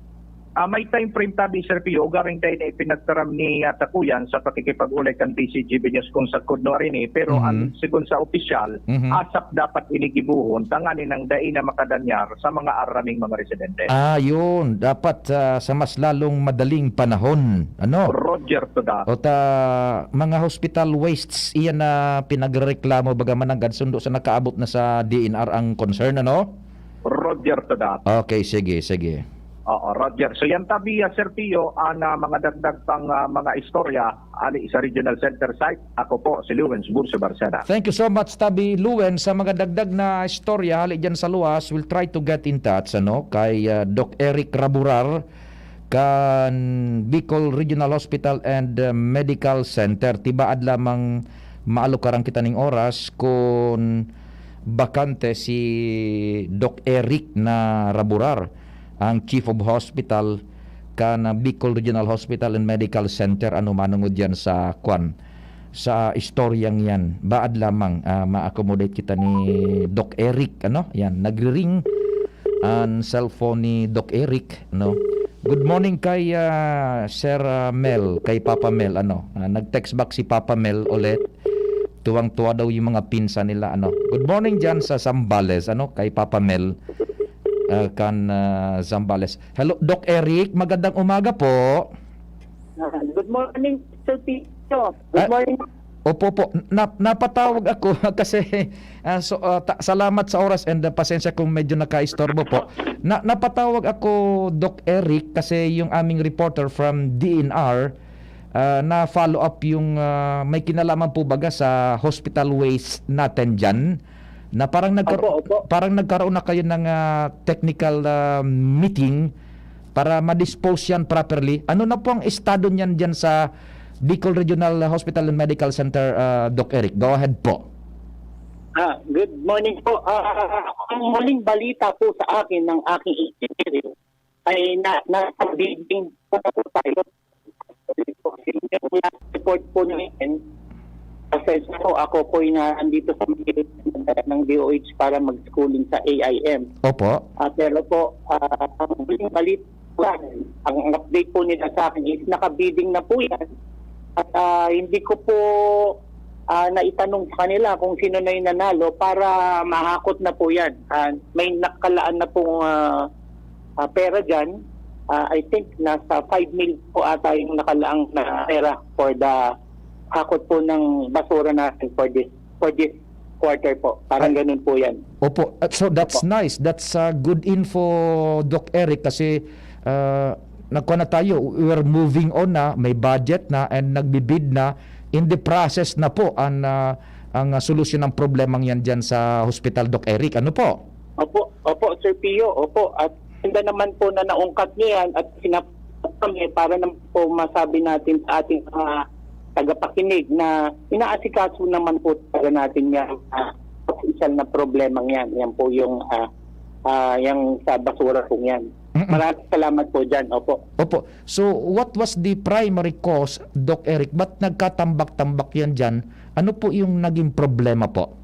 Ah, may time frame tabi, Sir Pio, ugaring tayo na ipinagtaram ni, ah, Takuyan sa pakikipag-ulay kan D C G B News kung sa Kudno Arini, pero Mhm. ang sigon sa opisyal, Mhm. ASAP dapat inigibuhon, tanganing dai na makadanyar sa mga araming mga residente. Ah, yun. Dapat, ah, sa mas lalong madaling panahon, ano? Roger to that. O ta, mga hospital wastes, iyan na pinagrereklamo, bagaman nanggad sundo sa nakaabot na sa D N R ang concern, ano? Roger to that. Okay, sige, sige. Oo, Roger. So yan tabi, ah, Sir Pio, ang, ah, mga dagdag pang, ah, mga istorya, ali sa Regional Center site. Ako po, si Lewens Burso Barcena. Thank you so much, Tabi Lewens, sa mga dagdag na istorya hali dyan sa luwas. We'll try to get in touch, ano, kay, ah, Doc Eric Raburar, kan Bicol Regional Hospital and, ah, Medical Center. Tibaad lamang maalukaran kita ning oras kun bakante si Doc Eric na Raburar, ang Chief of Hospital kan Bicol Regional Hospital and Medical Center, ano, manungod yan sa, kwan, sa istoryang yan. Baad lamang, ah, ma-accommodate kita ni Doc Eric, ano? Yan, nagriring ang cellphone ni Doc Eric, no? Good morning kay, ah, Sir, ah, Mel, kay Papa Mel, ano? Ah, nag-text back si Papa Mel ulit. Tuwang-tuwa daw yung mga pinsan nila, ano? Good morning dyan sa Zambales, ano? Kay Papa Mel, ah, kan, ah, Zambales. Hello, Doc Eric, magandang umaga po. Ah, good morning, Sir Tito. Good Ah, morning. Opo po. Na-, napatawag ako kasi, ah, so, ah, ta-, salamat sa oras and, ah, pasensya kung medyo nakaistorbo po. Na-, napatawag ako, Doc Eric, kasi yung aming reporter from D N R, ah, na-follow up yung, ah, may kinalaman po baga sa hospital waste natin dyan, na parang nagkaro-, Opo, opo. parang nagkaroon na kayo ng, ah, technical, ah, meeting para ma-dispose yan properly. Ano na po ang estado niyan diyan sa Bicol Regional Hospital and Medical Center, ah, Doc Eric? Go ahead po. Ah, good morning po. Ah, ang huling balita po sa akin ng aking engineer ay na, nasa building po na po tayo. Yung last report po namin, pasensya po, ako po yung nandito sa Manila ng D O H para mag-schooling sa A I M. Opo. Ah, pero po, ah, ang huling balita, ang update po nila sa akin is nakabidding na po yan. At, ah, hindi ko po, ah, naitanong sa kanila kung sino na yung nanalo para mahakot na po yan. Ah, may nakalaan na pong, ah, ah, pera dyan. Ah, I think nasa five mil po ata yung nakalaang na pera for the hakot po ng basura natin for this, for this quarter po. Parang Ay, ganun po yan. Opo. Uh, so that's Opo. nice. That's, uh, good info, Doc Eric, kasi, uh, nagkuha na tayo. We're moving on na, may budget na, and nagbibid na. In the process na po ang, uh, ang, uh, solusyon ng problemang yan dyan sa hospital, Doc Eric. Ano po? Opo, opo, Sir Pio, opo. At ganda naman po na naungkat niyo yan at sinap-, kami para naman po masabi natin sa ating mga tagapakinig na inaasikaso naman po talaga natin yan, ah, opisyal na problemang yan. Yan po yung, ah, ah, yung sa basura pong yan. Mm-mm. Maraming salamat po dyan. Opo. Opo. So, what was the primary cause, Doc Eric? Ba't nagkatambak-tambak yan dyan? Ano po yung naging problema po?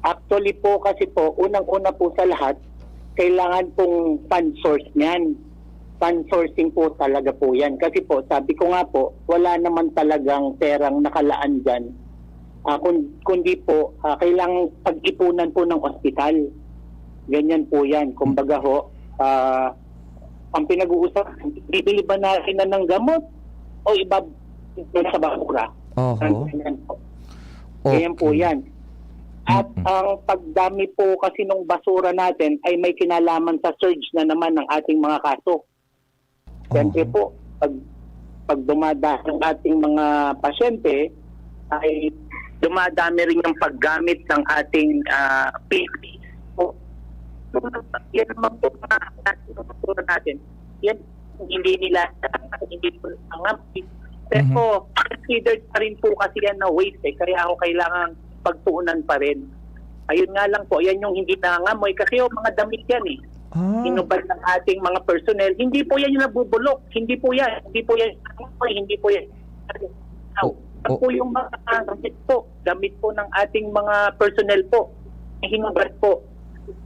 Actually po, kasi po, unang-una po sa lahat, kailangan pong fund source niyan. Fund sourcing po talaga po yan. Kasi po, sabi ko nga po, wala naman talagang perang nakalaan dyan. Ah, kun-, kundi po, ah, kailangan pag-ipunan po ng ospital. Ganyan po yan. Kumbaga ho, ah, ang pinag-uusapan, bibili ba natin na ng gamot o iba sa basura? Oho. Ganyan po. Ganyan po Okay. yan. At Mm-mm. ang pagdami po kasi ng basura natin ay may kinalaman sa surge na naman ng ating mga kaso. Siyempre Oho. po, pag, pag dumadami ang ating mga pasyente, ay dumadami rin yung paggamit ng ating, ah, P P E po. Yan naman po mga basura natin. Yan, hindi nila, hindi po nangangamoy. Pero Mhm. considered pa rin po kasi yan na waste eh. Kaya ako kailangan pagtuunan pa rin. Ayun nga lang po, yan yung hindi nangangamoy. Kasi yung mga damit yan eh. Ah. Hinubad ng ating mga personnel. Hindi po yan yung nabubulok. Hindi po yan. Hindi po yan. Hindi po yan. Oh. po yung mga damit po, damit po ng ating mga personnel po. Hinugas po.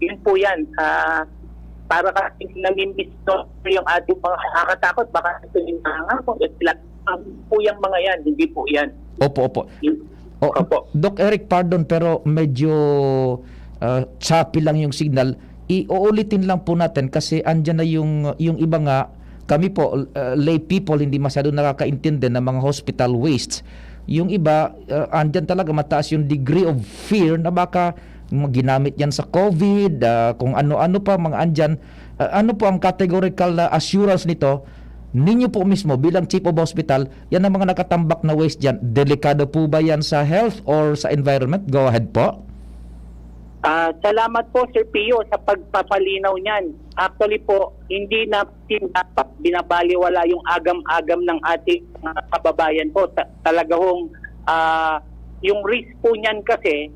Yun po yan. Ah, para kasi namimiss, no, yung ating mga nakakatakot. Baka ito yung mga nga po. Yung sila, ah, po yung mga yan. Hindi po yan. Opo, opo. Yun. Oh, Opo. Doc Eric, pardon, pero medyo ah, choppy lang yung signal. Iuulitin lang po natin kasi andyan na yung, yung iba nga, kami po, uh, lay people, hindi masyado nakakaintindi ng mga hospital wastes. Yung iba, uh, andyan talaga mataas yung degree of fear na baka ginamit yan sa COVID, ah, kung ano-ano pa, mga andyan. Ah, ano po ang categorical na assurance nito? Ninyo po mismo bilang chief of hospital, yan ang mga nakatambak na waste dyan. Delikado po ba yan sa health or sa environment? Go ahead po. Ah, salamat po, Sir Pio, sa pagpapalinaw niyan. Actually po, hindi natin dapat binabaliwala yung agam-agam ng ating mga kababayan po. Ta- talaga hong, ah, yung risk po niyan kasi,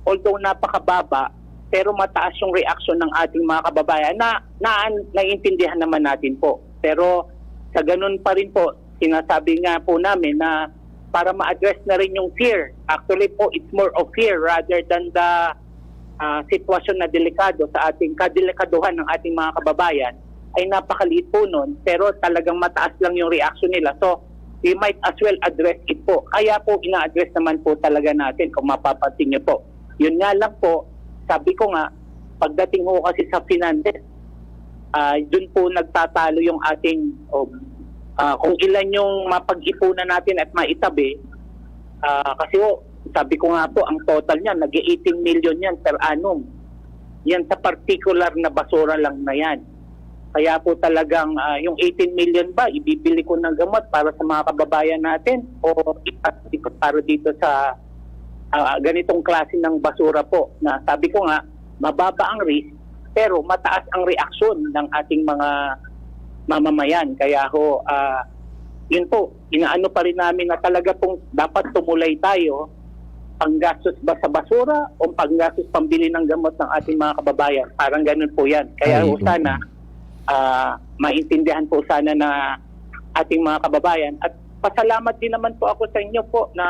although napakababa, pero mataas yung reaksyon ng ating mga kababayan na, na naiintindihan naman natin po. Pero sa ganun pa rin po, sinasabi nga po namin na para ma-address na rin yung fear. Actually po, it's more of fear rather than the ah, sitwasyon na delikado sa ating kadelikaduhan ng ating mga kababayan ay napakaliit po nun, pero talagang mataas lang yung reaction nila. So, we might as well address it po. Kaya po, ina-address naman po talaga natin kung mapapansin niyo po. Yun nga lang po, sabi ko nga, pagdating ho kasi sa finances, ah, dun po nagtatalo yung ating, o, ah, kung ilan yung mapag-ipunan natin at maitabi, ah, kasi ho, sabi ko nga po, ang total niyan, nag eighteen million yan per annum. Yan sa particular na basura lang na yan. Kaya po talagang ah, yung eighteen million ba, ibibili ko ng gamot para sa mga kababayan natin o ipatikot para dito sa ah, ganitong klase ng basura po na sabi ko nga, mababa ang risk pero mataas ang reaksyon ng ating mga mamamayan. Kaya ho, ah, yun po, inaano pa rin namin na talaga pong dapat tumulay tayo, panggastos ba sa basura o panggastos pambili ng gamot ng ating mga kababayan. Parang ganun po yan. Kaya Ay, ho oo. sana, ah, maintindihan po sana na ating mga kababayan. At pasalamat din naman po ako sa inyo po na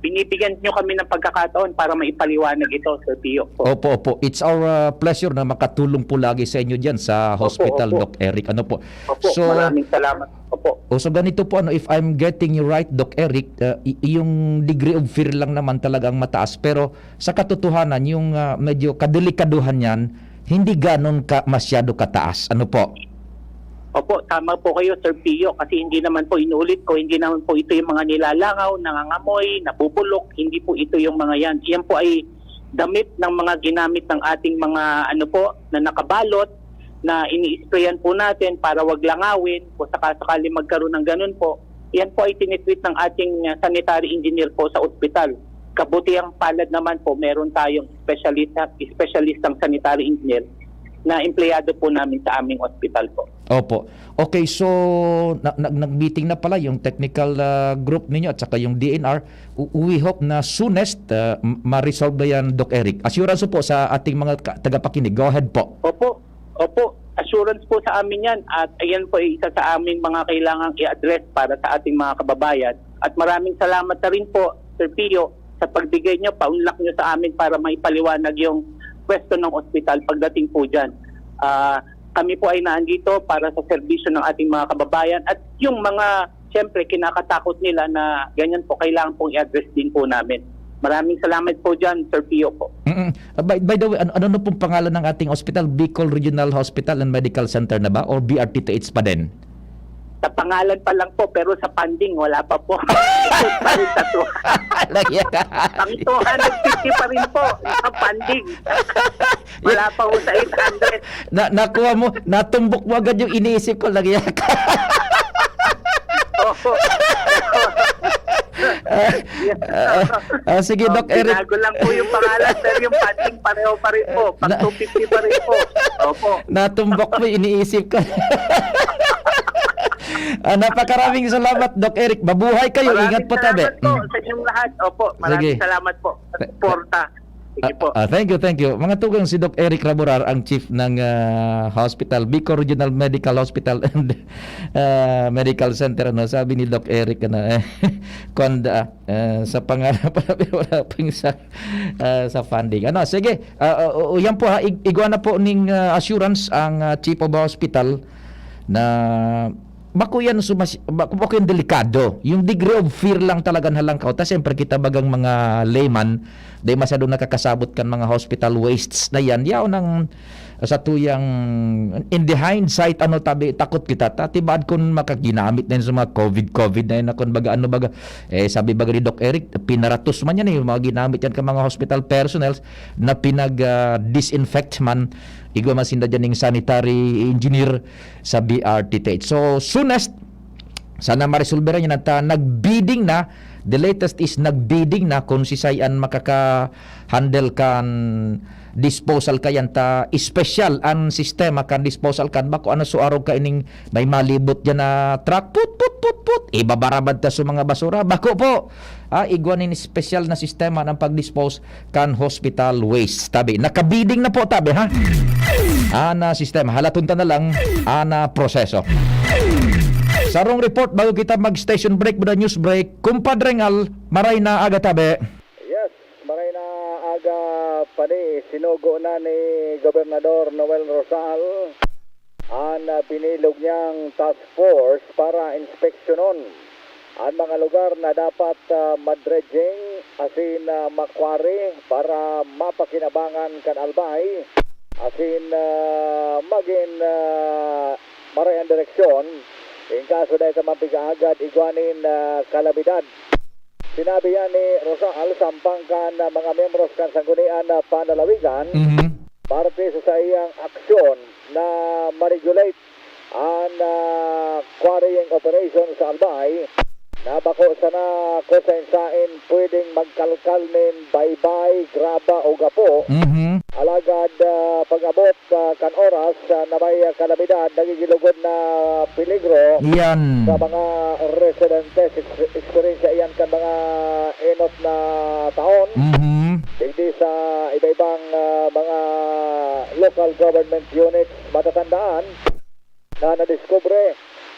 binibigyan nyo kami ng pagkakataon para maipaliwanag ito, Sir Pio po. Opo, opo. It's our uh, pleasure na makatulong po lagi sa inyo dyan sa hospital, opo. Doc Eric. Ano po? Opo, maraming salamat. Opo. O, so ganito po, ano, if I'm getting you right, Doc Eric, uh, y- yung degree of fear lang naman talaga ang mataas. Pero sa katotohanan, yung uh, medyo kadelikaduhan yan, hindi ganon ka masyado kataas. Ano po? Opo, tama po kayo, Sir Pio, kasi hindi naman po, inuulit ko, hindi naman po ito yung mga nilalangaw, nangangamoy, nabubulok, hindi po ito yung mga yan. Yan po ay damit ng mga ginamit ng ating mga, ano po, na nakabalot, na ini-sprayan po natin para wag langawin, kung sakasakali magkaroon ng ganun po. Yan po ay tinitreat ng ating ah, sanitary engineer po sa ospital. Kabutihang palad naman po, meron tayong specialist, specialist ng sanitary engineer na empleyado po namin sa aming ospital po. Opo. Okay, so na, nag- nag-meeting na pala yung technical uh, group ninyo at saka yung D N R. U- We hope na soonest uh, m- ma-resolve na yan, Doc Eric. Assurance po sa ating mga ka- tagapakinig. Go ahead po. Opo, opo, assurance po sa amin yan. At ayan po ay isa sa aming mga kailangang i-address para sa ating mga kababayan. At maraming salamat na rin po, Sir Pio, sa pagbigay nyo, paunlak nyo sa amin para maipaliwanag yung pwesto ng ospital pagdating po dyan. Ah, kami po ay naandito para sa serbisyo ng ating mga kababayan at yung mga, siyempre, kinakatakot nila na ganyan po, kailangan pong i-address din po namin. Maraming salamat po dyan, Sir Pio po. Mm-mm. Uh, by, by the way, ano, ano na pong pangalan ng ating ospital? Bicol Regional Hospital and Medical Center na ba? Or B R T T H pa din? Sa pangalan pa lang po, pero sa funding, wala pa po. Ito pa rin sa two. Lagyan ka. Pang two hundred fifty pa rin po sa funding. Wala pa po sa eight hundred. Na, nakuha mo, natumbok mo agad yung iniisip ko. Lagyan ka. Opo. Ah, ah, sige, Doc Eric. Binago lang po yung pangalan, pero yung funding pareho pa rin po. Pang Na- two fifty pa rin po. Opo. Natumbok mo, iniisip ko. Ah, napakaraming salamat, Doc Eric. Mabuhay kayo. Ingat Maraming po, tabi. salamat po Mm. sa inyong lahat. Opo, maraming Sige. Salamat po sa suporta. Sige po. Ah, ah, thank you, thank you. Mga tugang, si Doc Eric Raborar, ang chief ng, ah, hospital, Bicol Regional Medical Hospital and, ah, Medical Center, ano, sabi ni Doc Eric, ano, eh, kwan da, ah, sa pangarap, wala pang sa, ah, sa funding. Ano, sige, ah, ah, o, yan po ha, ig-, igwa na po ning, ah, assurance ang, ah, chief of hospital na bako yan sumas-, bako, bako yan delikado. Yung degree of fear lang talaga na halangkaw. Ta siyempre, kita bagang mga layman, dahil masyado nakakasabot kan mga hospital wastes na yan. Yaon ang sa tuyang, in the hindsight, ano, tabi, takot kita. Ta, tibaad kun makaginamit na yun sa mga covid, covid na yun, na kun baga, ano baga, eh, sabi baga ni Doc Eric, pinaratos man yan eh, yung mga ginamit yan ka mga hospital personnel na pinag, ah, disinfect man, igwa man sinda dyan yung sanitary engineer sa B R T T H. So, soonest, sana maresolbera niya na ta, nag-bidding na, the latest is nag-bidding na kung si Sayan makaka-handle kan disposal kayan ta special an sistema kan disposal kan bako ano so arog ka ining may malibot dyan na truck, put, put, put, put, ibabarabad ta sa mga basura. Bako po, ah, igwa nin special na sistema ng pag-dispose kan hospital waste. Tabi, nakabiding na po, tabi, ha? Ana sistema, halaton ta na lang, ana proseso. Sarong report bago kita mag-station break, buda news break. Kumpadre Ngal, maray na aga, tabi. Yes, maray na aga pa ni sinugo na ni Gobernador Noel Rosal an, ah, binilog niyang task force para inspeksyonon an mga lugar na dapat, ah, madredging asin, ah, makwari para mapakinabangan kan Albay asin, ah, magin, ah, maray an direksyon in kaso dai ta man pigaagad igwa nin, ah, kalamidad. Sinabi yan ni Rosal sampang kan, ah, mga miyembros kan Sanggunian na Panlalawigan, Mhm. parte sa saiyang aksyon na ma-regulate an, ah, quarrying operation sa Albay, na bako sana kung sain-sain pwedeng magkalkal nin baybay, graba o gapo. Mhm. Alagad, ah, pag-abot, ah, kan oras, ah, na may, ah, kalamidad, nagigilugod na peligro Yan. sa mga residentes. Ex-, eksperyensya iyan kan mga enot na taon. Mhm. Digdi sa iba-ibang, ah, mga local government units, matatandaan na nadiskubre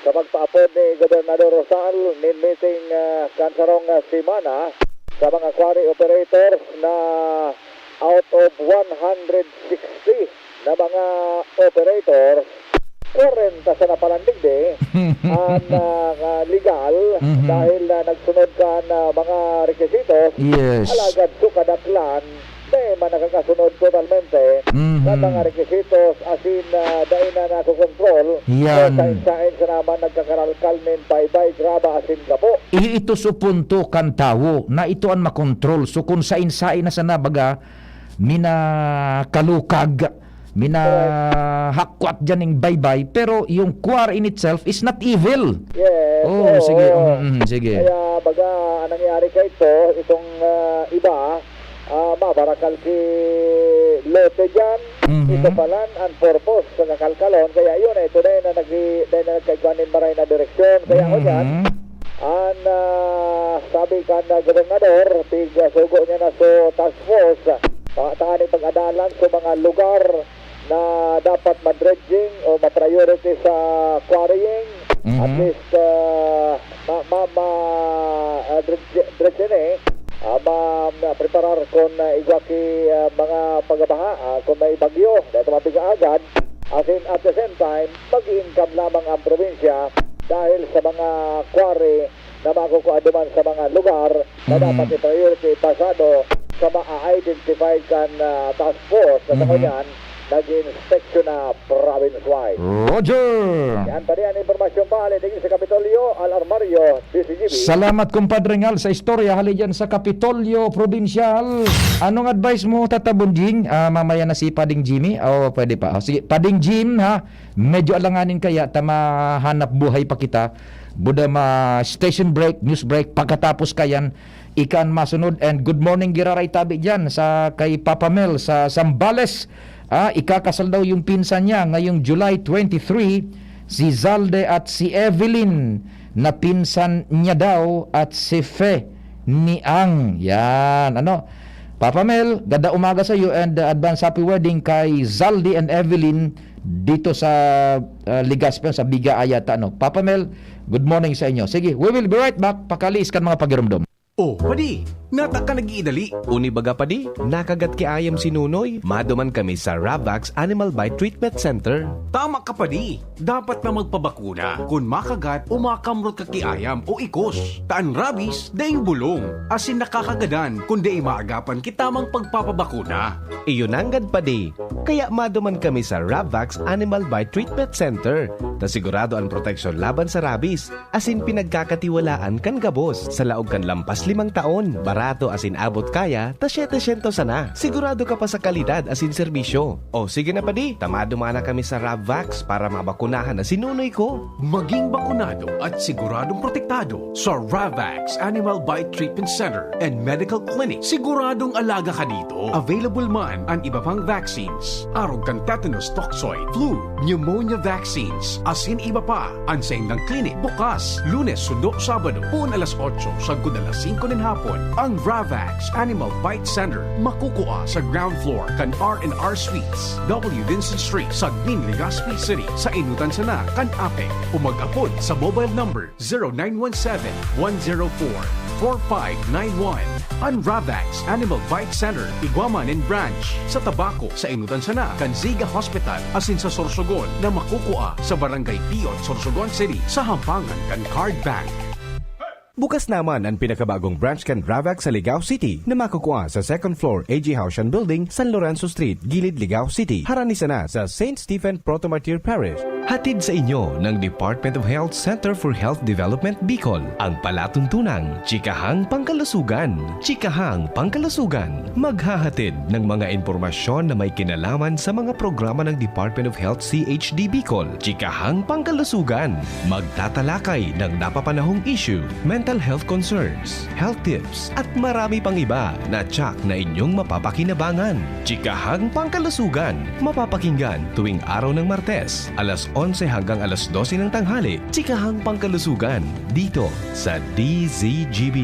sa pagpaapod ni Gobernador Rosal nin meeting, ah, kan sarong, ah, semana sa mga quarry operators na out of one hundred sixty na mga operators, kwarenta sana palan digdi an, ah, nga legal Mhm. dahil, ah, nagsunod kan, ah, mga requisitos. Yes. Alagad so kadaklan, dai man nakakasunod totalmente Mhm. sa mga requisitos asin, ah, dai na nakokontrol. Yan. So, sain-sain sa naman nagkakaralkal nin baybay, graba asin gapo. I-, ito so punto kan tawo na ito an makontrol. So, kung sain-sain na sana baga, minakalukag, minahakwat dyan ning baybay, pero yung quarry in itself is not evil. Yes, Oh, oo. sige. Mm, mm, sige. Kaya baga, ang nangyari kay ito, itong, ah, iba, ah, mabarakal ki lote dyan, Mhm. ito palan, ang purpose sa kakalkalon. Kaya yun, eh, ito na yun na nag-, na nagkaigwa nin maray na direksyon. Kaya ako dyan, Mhm. an, ah, sabi kan, ah, gobernador, pig, ah, sugo niya na so task force, ah, tanganing pag-adalan sa mga lugar na dapat madredging o ma-priority sa quarrying. At Mhm. least, ah, ma-, ma-, ma-, ah, dredge-, dredge na eh. Ah, ma-, ma-, preparar kun, ah, igwa ki, ah, mga pagbaha, ah, kun may bagyo, dahil mabiga agad. Asin, at the same time, mag-i-income lamang ang probinsya dahil sa mga quarry na makukua duman sa mga lugar na Mhm. dapat i-priority basado sa ma-identify kan, ah, task force na sa Mhm. ngunyan nag-inspeksyon na province-wide. Roger! Yan pa rin ang impormasyon pa, hali digdi sa Kapitolyo, Al Armario, D C G B. Salamat, Kumpadre Ngal, sa istorya hali dyan sa Kapitolyo Probinsyal. Anong advice mo, Tata Bonjing? Ah, mamaya na si Pading Jimmy? O, pwede pa. O, sige, Pading Jim, ha? Medyo alanganin kaya ta mahanap buhay pa kita. Buda ma station break, news break, pagkatapos kayan, ikan masunod. And good morning, giraray tabi dyan sa kay Papa Mel sa Zambales. Ah, ikakasal daw yung pinsan niya ngayong July twenty-three, si Zalde at si Evelyn na pinsan niya daw at si Fe ni Ang. Yan, ano? Papa Mel, ganda umaga sa iyo and, uh, advance happy wedding kay Zaldi and Evelyn dito sa, uh, Legazpi, sa Biga Ayata, no? Papa Mel, good morning sa inyo. Sige, we will be right back. Pakaliis kan mga pagirumdom. Oh, padi, nata ka nag-iidali. Uni baga, padi, nakagat ki ayam si Nunoy. Maduman kami sa Ravax Animal Bite Treatment Center. Tama ka, padi. Dapat na magpabakuna kun makagat o makamrot ka ki ayam o ikos. Ta an rabies, daing bulong, asin nakakagadan kun dai maagapan ki tamang pagpapabakuna. Iyo nanggad, padi. Kaya maduman kami sa Ravax Animal Bite Treatment Center, ta sigurado an proteksyon laban sa rabies, asin pinagkakatiwalaan kan gabos. Sa laog kan lampas limang taon, barato asin abot kaya, ta setecientos sana. Sigurado ka pa sa kalidad asin serbisyo. O sige na, padi, ta maduman na kami sa Ravax para mabakunahan na si Nunoy ko. Maging bakunado at siguradong protektado sa Ravax Animal Bite Treatment Center and Medical Clinic. Siguradong alaga ka dito. Available man an iba pang vaccines, arog kan tetanus toxoid, flu, pneumonia vaccines, asin iba pa. An saindang clinic bukas Lunes sundo Sabado, poon alas otso sagkod alas singko nin hapon. Ang Ravax Animal Bite Center makukua sa ground floor kan R and R Suites, W Vincent Street, Sagmin, Legazpi City, sa enotan sana kan APEC, o mag-apod sa mobile number zero nine one seven, one zero four, four five nine one. An Ravax Animal Bite Center igwa man nin branch sa Tabaco, sa enotan sana kan Ziga Hospital, asin sa Sorsogon na makukua sa Barangay Piyot, Sorsogon City, sa hampangan kan Card Bank. Bukas naman an pinakabagong branch kan Ravax sa Ligao City na makukua sa second floor A G Haushan Building, San Lorenzo Street, Gilid, Ligao City, harani sana sa Saint Stephen Protomartyr Parish. Hatid sa inyo ng Department of Health Center for Health Development Bicol, ang palatuntunang Chikahang Pangkalusugan. Chikahang Pangkalusugan, maghahatid ng mga impormasyon na may kinalaman sa mga programa ng Department of Health C H D Bicol. Chikahang Pangkalusugan, magtatalakay ng napapanahong issue, mental health concerns, health tips, at marami pang iba na tiyak na inyong mapapakinabangan. Chikahang Pangkalusugan, mapapakinggan tuwing araw ng Martes, alas onse hanggang alas dose ng tanghali. Chikahang Pangkalusugan, dito sa D Z G B.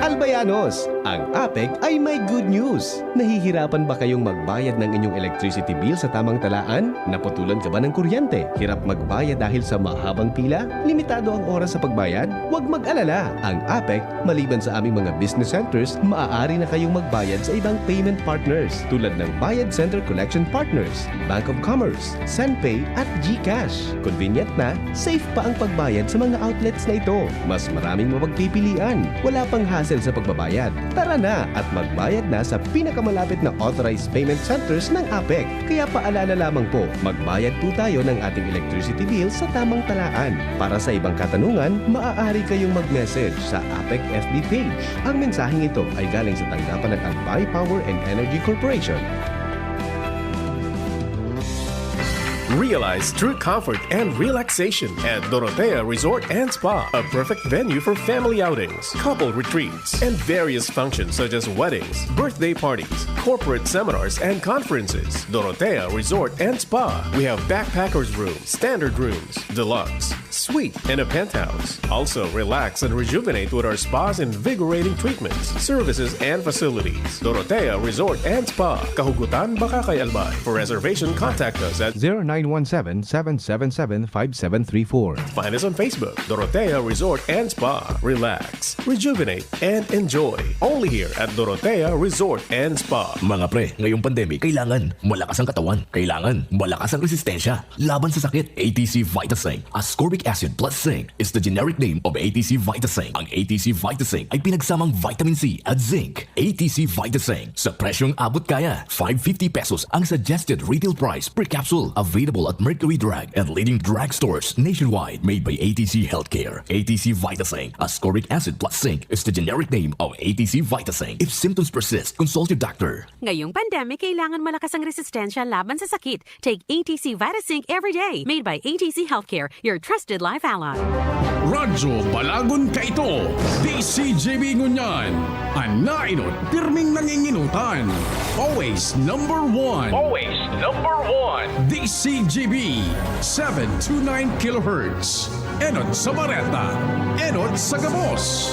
Albayanos, ang APEC ay may good news! Nahihirapan ba kayong magbayad ng inyong electricity bill sa tamang talaan? Naputulan ka ba ng kuryente? Hirap magbayad dahil sa mahabang pila? Limitado ang oras sa pagbayad? Huwag mag-alala! Ang APEC, maliban sa aming mga business centers, maaari na kayong magbayad sa ibang payment partners, tulad ng Bayad Center Collection Partners, Bank of Commerce, Senpay at GCash. Convenient na, safe pa ang pagbayad sa mga outlets na ito. Mas maraming mapagpipilian, wala pang hassle sa pagbabayad. Tara na at magbayad na sa pinakamalapit na authorized payment centers ng APEC. Kaya paalala lamang po, magbayad po tayo ng ating electricity bill sa tamang talaan. Para sa ibang katanungan, maaari kayong mag-message sa APEC F B page. Ang mensaheng ito ay galing sa tanggapan ng Albay Power and Energy Corporation. Realize true comfort and relaxation at Dorotea Resort and Spa, a perfect venue for family outings, couple retreats, and various functions such as weddings, birthday parties, corporate seminars, and conferences. Dorotea Resort and Spa. We have backpackers room, standard rooms, deluxe, suite, and a penthouse. Also, relax and rejuvenate with our spa's invigorating treatments, services, and facilities. Dorotea Resort and Spa, Kahugutan, Bacacay, Albay. For reservation, contact us at zero nine one seven, seven seven seven, five seven three four. Find us on Facebook, Dorotea Resort and Spa. Relax, rejuvenate, and enjoy. Only here at Dorotea Resort and Spa. Mga pre, ngayong pandemic, kailangan malakas ang katawan. Kailangan malakas ang resistensya laban sa sakit. A T C Vitasync Ascorbic Acid Plus Zinc is the generic name of A T C Vitasync. Ang A T C Vitasync ay pinagsamang vitamin C at zinc. A T C Vitasync, sa presyong abot kaya, five fifty pesos ang suggested retail price per capsule. Available at Mercury Drug and leading drugstores nationwide. Made by A T C Healthcare. A T C Vitasync Ascorbic Acid Plus Zinc is the generic name of A T C Vitasync. If symptoms persist, consult your doctor. Ngayong pandemic, kailangan malakas ang resistensya laban sa sakit. Take A T C Vitasync every day. Made by A T C Healthcare, your trusted life ally. Radyo Balagon kaito, D C G B ngunyan. An nainot, pirming nanginginutan. Always number one. Always number one. D C G B, seven two nine kilohertz. Enot sa bareta, enot sa gabos.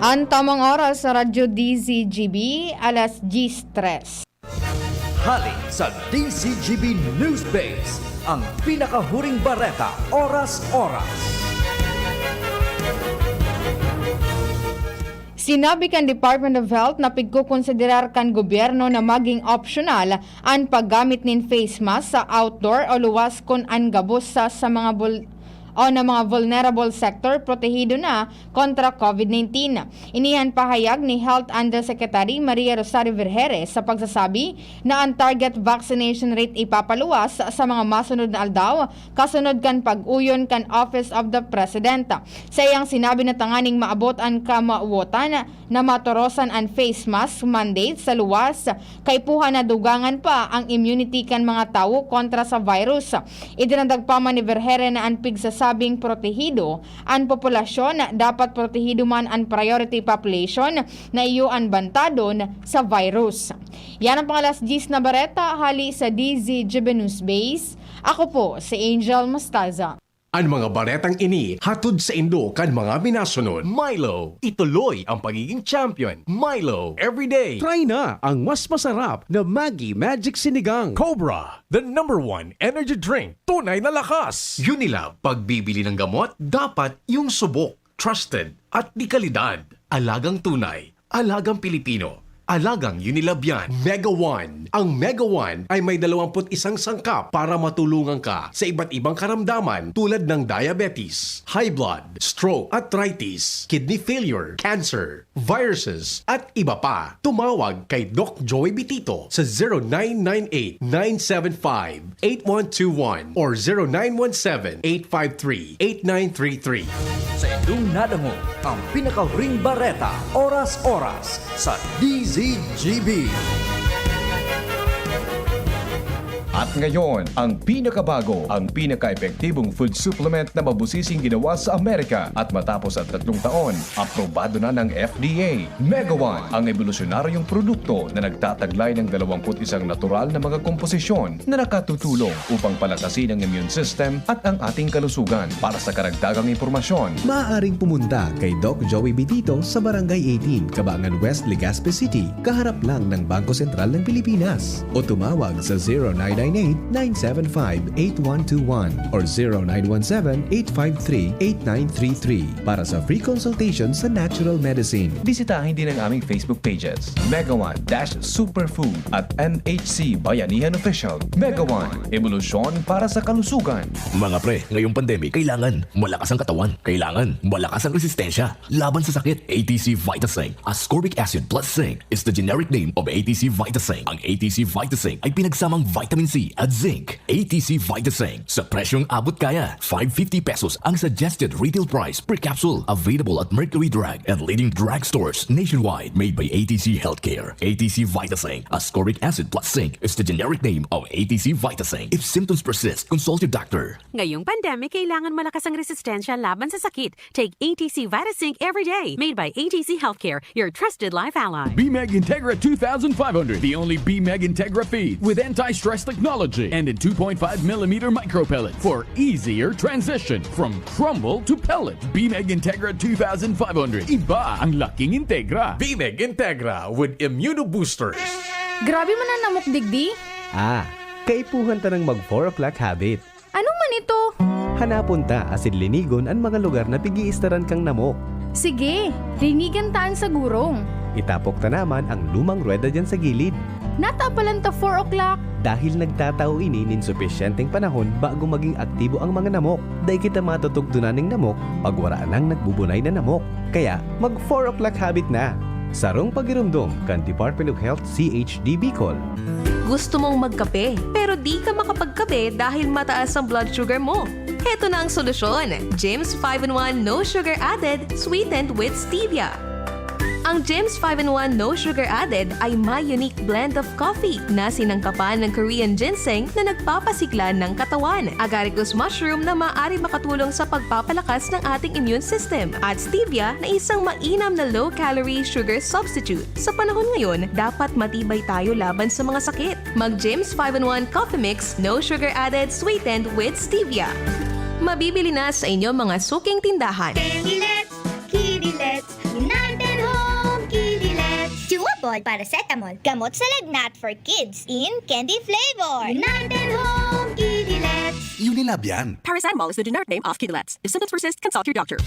An tamang oras sa Radyo D Z G B, alas diyes tres. Hali sa D Z G B News Base, ang pinakahuring bareta, oras-oras. Sinabi kan Department of Health na pigkukonsiderar kan gobyerno na maging optional an paggamit nin face mask sa outdoor o luwas kun an gabos sa, sa mga bul- o na mga vulnerable sector protehido na kontra COVID nineteen. Ini an pahayag ni Health Undersecretary Maria Rosario Vergeres sa pagsasabi na an target vaccination rate ipapaluwas sa mga masunod na aldaw kasunod kan pag-uyon kan Office of the President. Sa iyang sinabi na tanganing maabot an kamawotan na matorosan an face mask mandate sa luwas, kaipuhan na dugangan pa ang immunity kan mga tawo kontra sa virus. Idinagdag pa man ni Vergeres na an pigsasabing protehido an populasyon, dapat protehido man an priority population na iyo an bantadon sa virus. Yan ang pang-alas diyes na bareta hali sa D Z G B News Base. Ako po si Angel Mostaza. An mga baretang ini hatod saindo kan mga minasunod. Milo, ituloy ang pagiging champion. Milo, everyday. Try na ang mas masarap na Maggi Magic Sinigang. Cobra, the number one energy drink. Tunay na lakas. Unilab, pagbibili ng gamot, dapat yung subok, trusted, at de kalidad. Alagang tunay, alagang Pilipino, alagang Unilab yan. Mega One. Ang Mega One ay may dalawampu't isang sangkap para matulungan ka sa iba't ibang karamdaman tulad ng diabetes, high blood, stroke, arthritis, kidney failure, cancer, viruses, at iba pa. Tumawag kay Doc Joey Bitito sa zero nine nine eight, nine seven five, eight one two one or zero nine one seven, eight five three, eight nine three three. Sa indong nadangog ang pinakahuring bareta, oras-oras sa D Z G B. At ngayon, ang pinakabago, ang pinaka-epektibong food supplement na mabusising ginawa sa Amerika at matapos ang tatlong taon, aprobado na ng F D A. Mega One, ang ebolusyonaryong produkto na nagtataglay ng dalawampu't isang natural na mga komposisyon na nakatutulong upang palakasin ang immune system at ang ating kalusugan. Para sa karagdagang impormasyon, maaaring pumunta kay Doc Joey Bitito sa Barangay eighteen, Cabangan West, Legazpi City, kaharap lang ng Bangko Sentral ng Pilipinas. O tumawag sa zero nine nine eight, nine seven five, eight one two one or zero nine one seven, eight five three, eight nine three three para sa free consultation sa natural medicine. Bisitahin din ang aming Facebook pages, Mega One dash Superfood at M H C Bayanihan Official. Mega One, ebolusyon para sa kalusugan. Mga pre, ngayong pandemic, kailangan malakas ang katawan. Kailangan malakas ang resistensya laban sa sakit. A T C Vitasync, ascorbic acid plus zinc, is the generic name of A T C Vitasync. Ang A T C Vitasync ay pinagsamang vitamin C at zinc. A T C Vitasync, sa presyong abot kaya. Five fifty pesos ang suggested retail price per capsule. Available at Mercury Drug and leading drugstores nationwide. Made by A T C Healthcare. A T C Vitasync, ascorbic acid plus zinc, is the generic name of A T C Vitasync. If symptoms persist, consult your doctor. Ngayong pandemic, kailangan malakas ang resistensya laban sa sakit. Take A T C Vitasync every day. Made by A T C Healthcare, your trusted life ally. B-Meg Integra two thousand five hundred, the only B-Meg Integra feed with anti-stress technology and a two point five millimeter micro pellet for easier transition from crumble to pellet. B-Meg Integra two thousand five hundred, iba ang laking Integra. B-Meg Integra with Immunoboosters. Grabe man ang namok digdi. Ah, kaipuhan ta nang mag four o'clock habit. Ano man ito? Hanapon ta asin linigon an mga lugar na pig-iistaran kang namok. Sige, linigan ta an sagurong. Itapok ta naman ang lumang ruweda diyan sa gilid. Natapalan ta four o'clock. Dahil nagtatao ini nin supisyenteng panahon bago maging aktibo ang mga namok. Dai kita matutugdonan ning namok pag wara nang nagbubunay na namok. Kaya, mag four o'clock habit na! Sarong pagiromdom kan Department of Health C H D Bicol. Gusto mong magkape, pero di ka makapagkape dahil mataas ang blood sugar mo? Heto na ang solusyon, Jim's five-in-one No Sugar Added, Sweetened with Stevia. Ang Jim's five-in-one No Sugar Added ay may unique blend of coffee na sinangkapan ng Korean ginseng na nagpapasigla ng katawan, agaricus mushroom na maaari makatulong sa pagpapalakas ng ating immune system, at stevia na isang mainam na low-calorie sugar substitute. Sa panahon ngayon, dapat matibay tayo laban sa mga sakit. Mag Jim's five-in-one Coffee Mix, no sugar added, sweetened with stevia. Mabibili na sa inyong mga suking tindahan. Kidilets, Kidilets, United Paracetamol, gamot sa lagnat for kids in candy flavor. United Home Kidilets. Unilab yan. Paracetamol is the generic name of Kidilets. If symptoms persist, consult your doctor.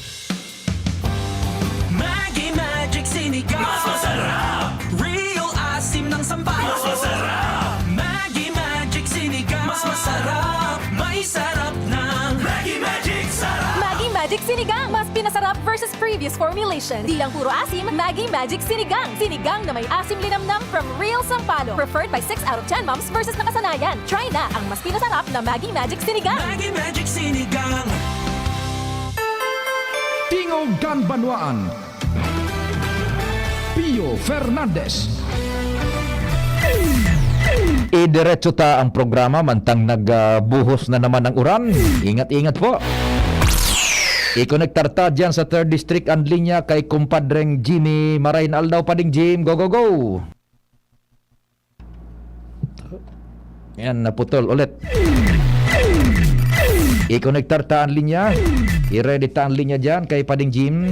Maggi Magic Sinigang. Mas masarap. Real asim ng sampalok. Mas masarap. Maggi Magic Sinigang. Mas masarap. May sarap ng Maggi Magic Sarap. Maggi Magic Sinigang. Mas pinasarap versus previous formulation. Di lang puro asim, Maggi Magic Sinigang. Sinigang na may asim linamnam from real sampalok. Preferred by six out of ten moms versus nakasanayan. Try na ang mas pinasarap na Maggi Magic Sinigang. Maggi Magic Sinigang. Tingog kan Banwaan. Pio Fernandez. Idiretso ta ang programa, mantang nagbuhos na naman ang uran. Ingat-ingat po. Ikonektar ta dyan sa third District ang linya kay kumpadreng Jimmy. Maray na aldaw, Pading Jim. Go, go, go! Yan, naputol ulit. Ikonektar ta ang linya. I-ready ta ang linya dyan kay Pading Jim.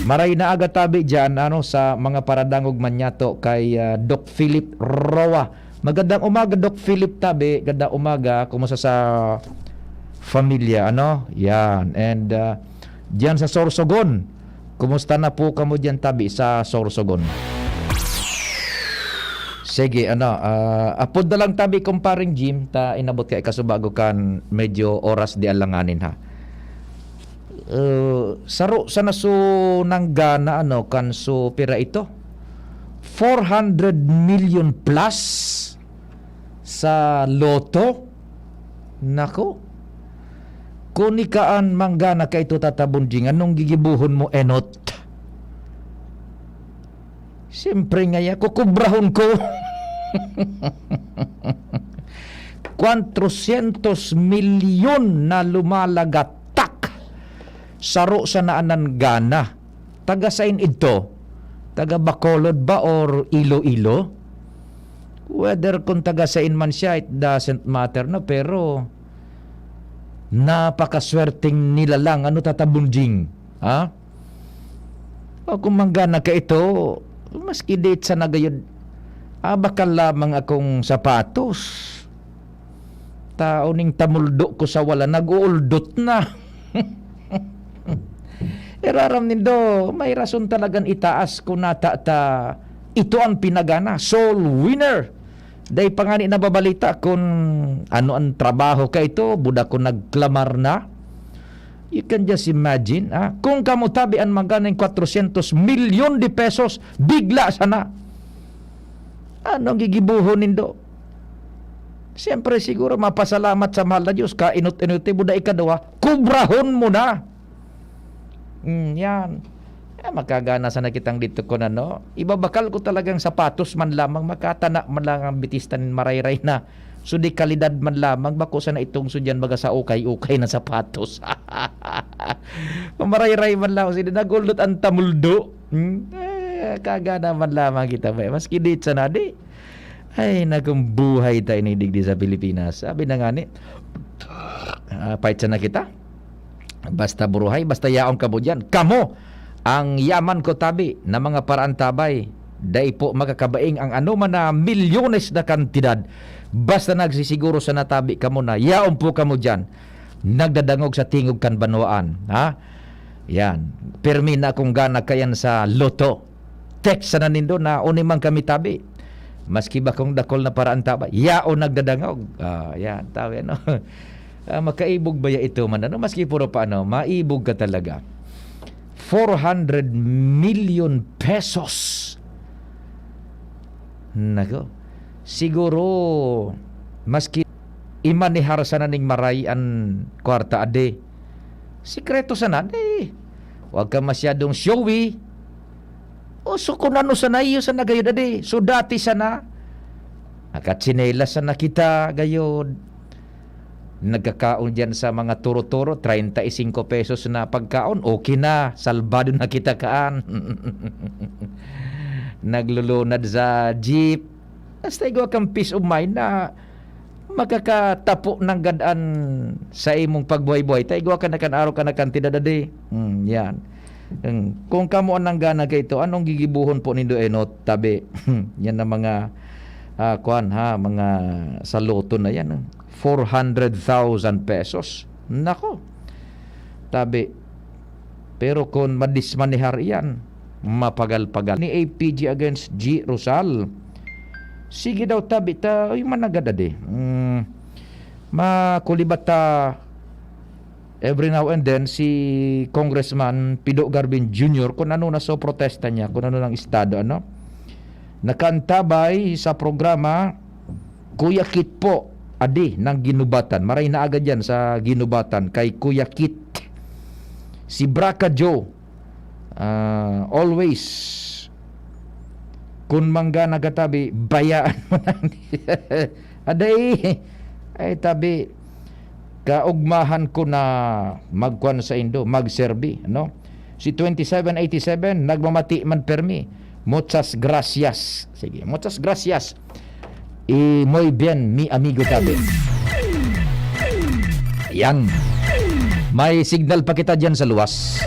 Maray na aga tabi dyan, ano, sa mga paradangog manyato kay, ah, Doc Philip Roa. Magandang umaga, Doc Philip tabi. Gandang umaga. Kumusta sa familia, ano? Yan. And, ah, diyan sa Sorsogon. Kumusta na po kamo diyan tabi sa Sorsogon? Sige, ano, ah, apod na lang tabi, kumparing Jim, ta inabot ka ikasubago kan medyo oras di alanganin, ha. Uh, saro sana su nanggana, ano, kan su pira ito? Four hundred million plus sa lotto? Nako. Kung ikaan manggana ka ito, Tata Bonjing, anong gigibuhon mo, enot? Siyempre ngaya, kukubrahon ko. Kwatrosyentos milyon na lumalagatak. Saro sana an nanggana. Taga sain idto? Taga Bacolod ba or Iloilo? Whether kung taga sain man siya, it doesn't matter na, pero napakaswerteng nilalang. Ano, Tata Bonjing? Ha? O kung manggana ka ito, maski diit sana gayud, abakal lamang akong sapatos. Tao ning tamuldo ko sa wala, nag-uuldot na. Iraram nindo, may rason talagang itaas kun nata ta ito an pinagana, sole winner. Dai pa ngani nababalita kun ano an trabaho kaito, buda kun nagklamar na. You can just imagine, ah, kung kamo tabi an magana nin kwatrosyentos milyon de pesos, bigla sana. Ano ang gigibohon nindo? Siyempre, siguro mapasalamat sa mahal na Diyos, kainot-inot mo na ikaduha, kubrahon mo na. Hmm, yan. Eh, makagana sana kitang dito kun ano. Ibabakal ko talagang sapatos man lamang, makatana man lang ang bitista nin marayray na. So, di kalidad man lamang, bako sana itong sudyan baga sa ukay-ukay na sapatos. Marayray man lang, sino nag-uldot ang tamuldo? Hmm? Eh, kagana man lamang kita, may maski di sana, di. Ay, nakong buhay tayo ni digdi sa Pilipinas. Sabi na nga ni, ah, fight sana kita. Basta buruhay, basta yaon kamo diyan. Kamo, ang yaman ko tabi na mga paraantabay, dai po makakabaing ang anoman na milyones na kantidad. Basta nagsisiguro sana tabi kamo na yaon po kamo diyan. Nagdadangog sa tingog kan banwaan, ha? Yan. Pirmi na akong gana kayan sa loto. Text sana nindo na uni man kami tabi. Maski ba kung dakol na paraantabay, yaon nagdadangog. Ah, yan, tabi, ano? Ah, makaibog ba ya ito man, ano? Maski puro pa, ano, maibog ka talaga. Four hundred million pesos. Nako. Siguro, maski imanehar sana ning maray an kwarta, ade. Sikreto sana, ade. Huwag ka masyadong showy. O, so, kung ano sana, iyo sana gayod, ade. So, dati sana, nakatsinelas sana kita, gayod. Nagkakaon diyan sa mga turo-turo, treinta y cinco pesos na pagkaon, okay na, salbado na kita kaan. Naglulunad sa jeep. Basta igwa kang peace of mind na makakatapo nanggad an sa imong pagbuhay-buhay. Ta igwa ka na kan araw ka na kantidad, ade. Hmm, yan. Kung kamo an nanggana kaito, anong gigibohon po nindo enot, tabi? Yan ang mga, ah, kuwan ha, mga sa lotto na yan, oh. Four hundred thousand pesos. Nako. Tabi. Pero kung madismanehar iyan, mapagal-pagal. Ni A P G against G Rosal. Sige daw, tabi ta, uy, managad adi. Mm, makulibat ta every now and then si Congressman Pido Garbin Junior kung ano na so protesta niya, kung ano nang estado, ano. Nakaantabay sa programa, Kuya Kit po, adi ng Ginubatan. Maray na agad yan sa Ginubatan kay Kuya Kit. Si Braca Joe, ah, always, kun mangga nagkatabi, bayaan mo na. Aday, ay tabi, kaugmahan ko na magkwan sa indo, magserbi, no? Si twenty-seven eighty-seven, nagmamati man permi. Muchas gracias. Sige, muchas gracias. Y muy bien, mi amigo tabi. Yan. May signal pa kita dyan sa luwas.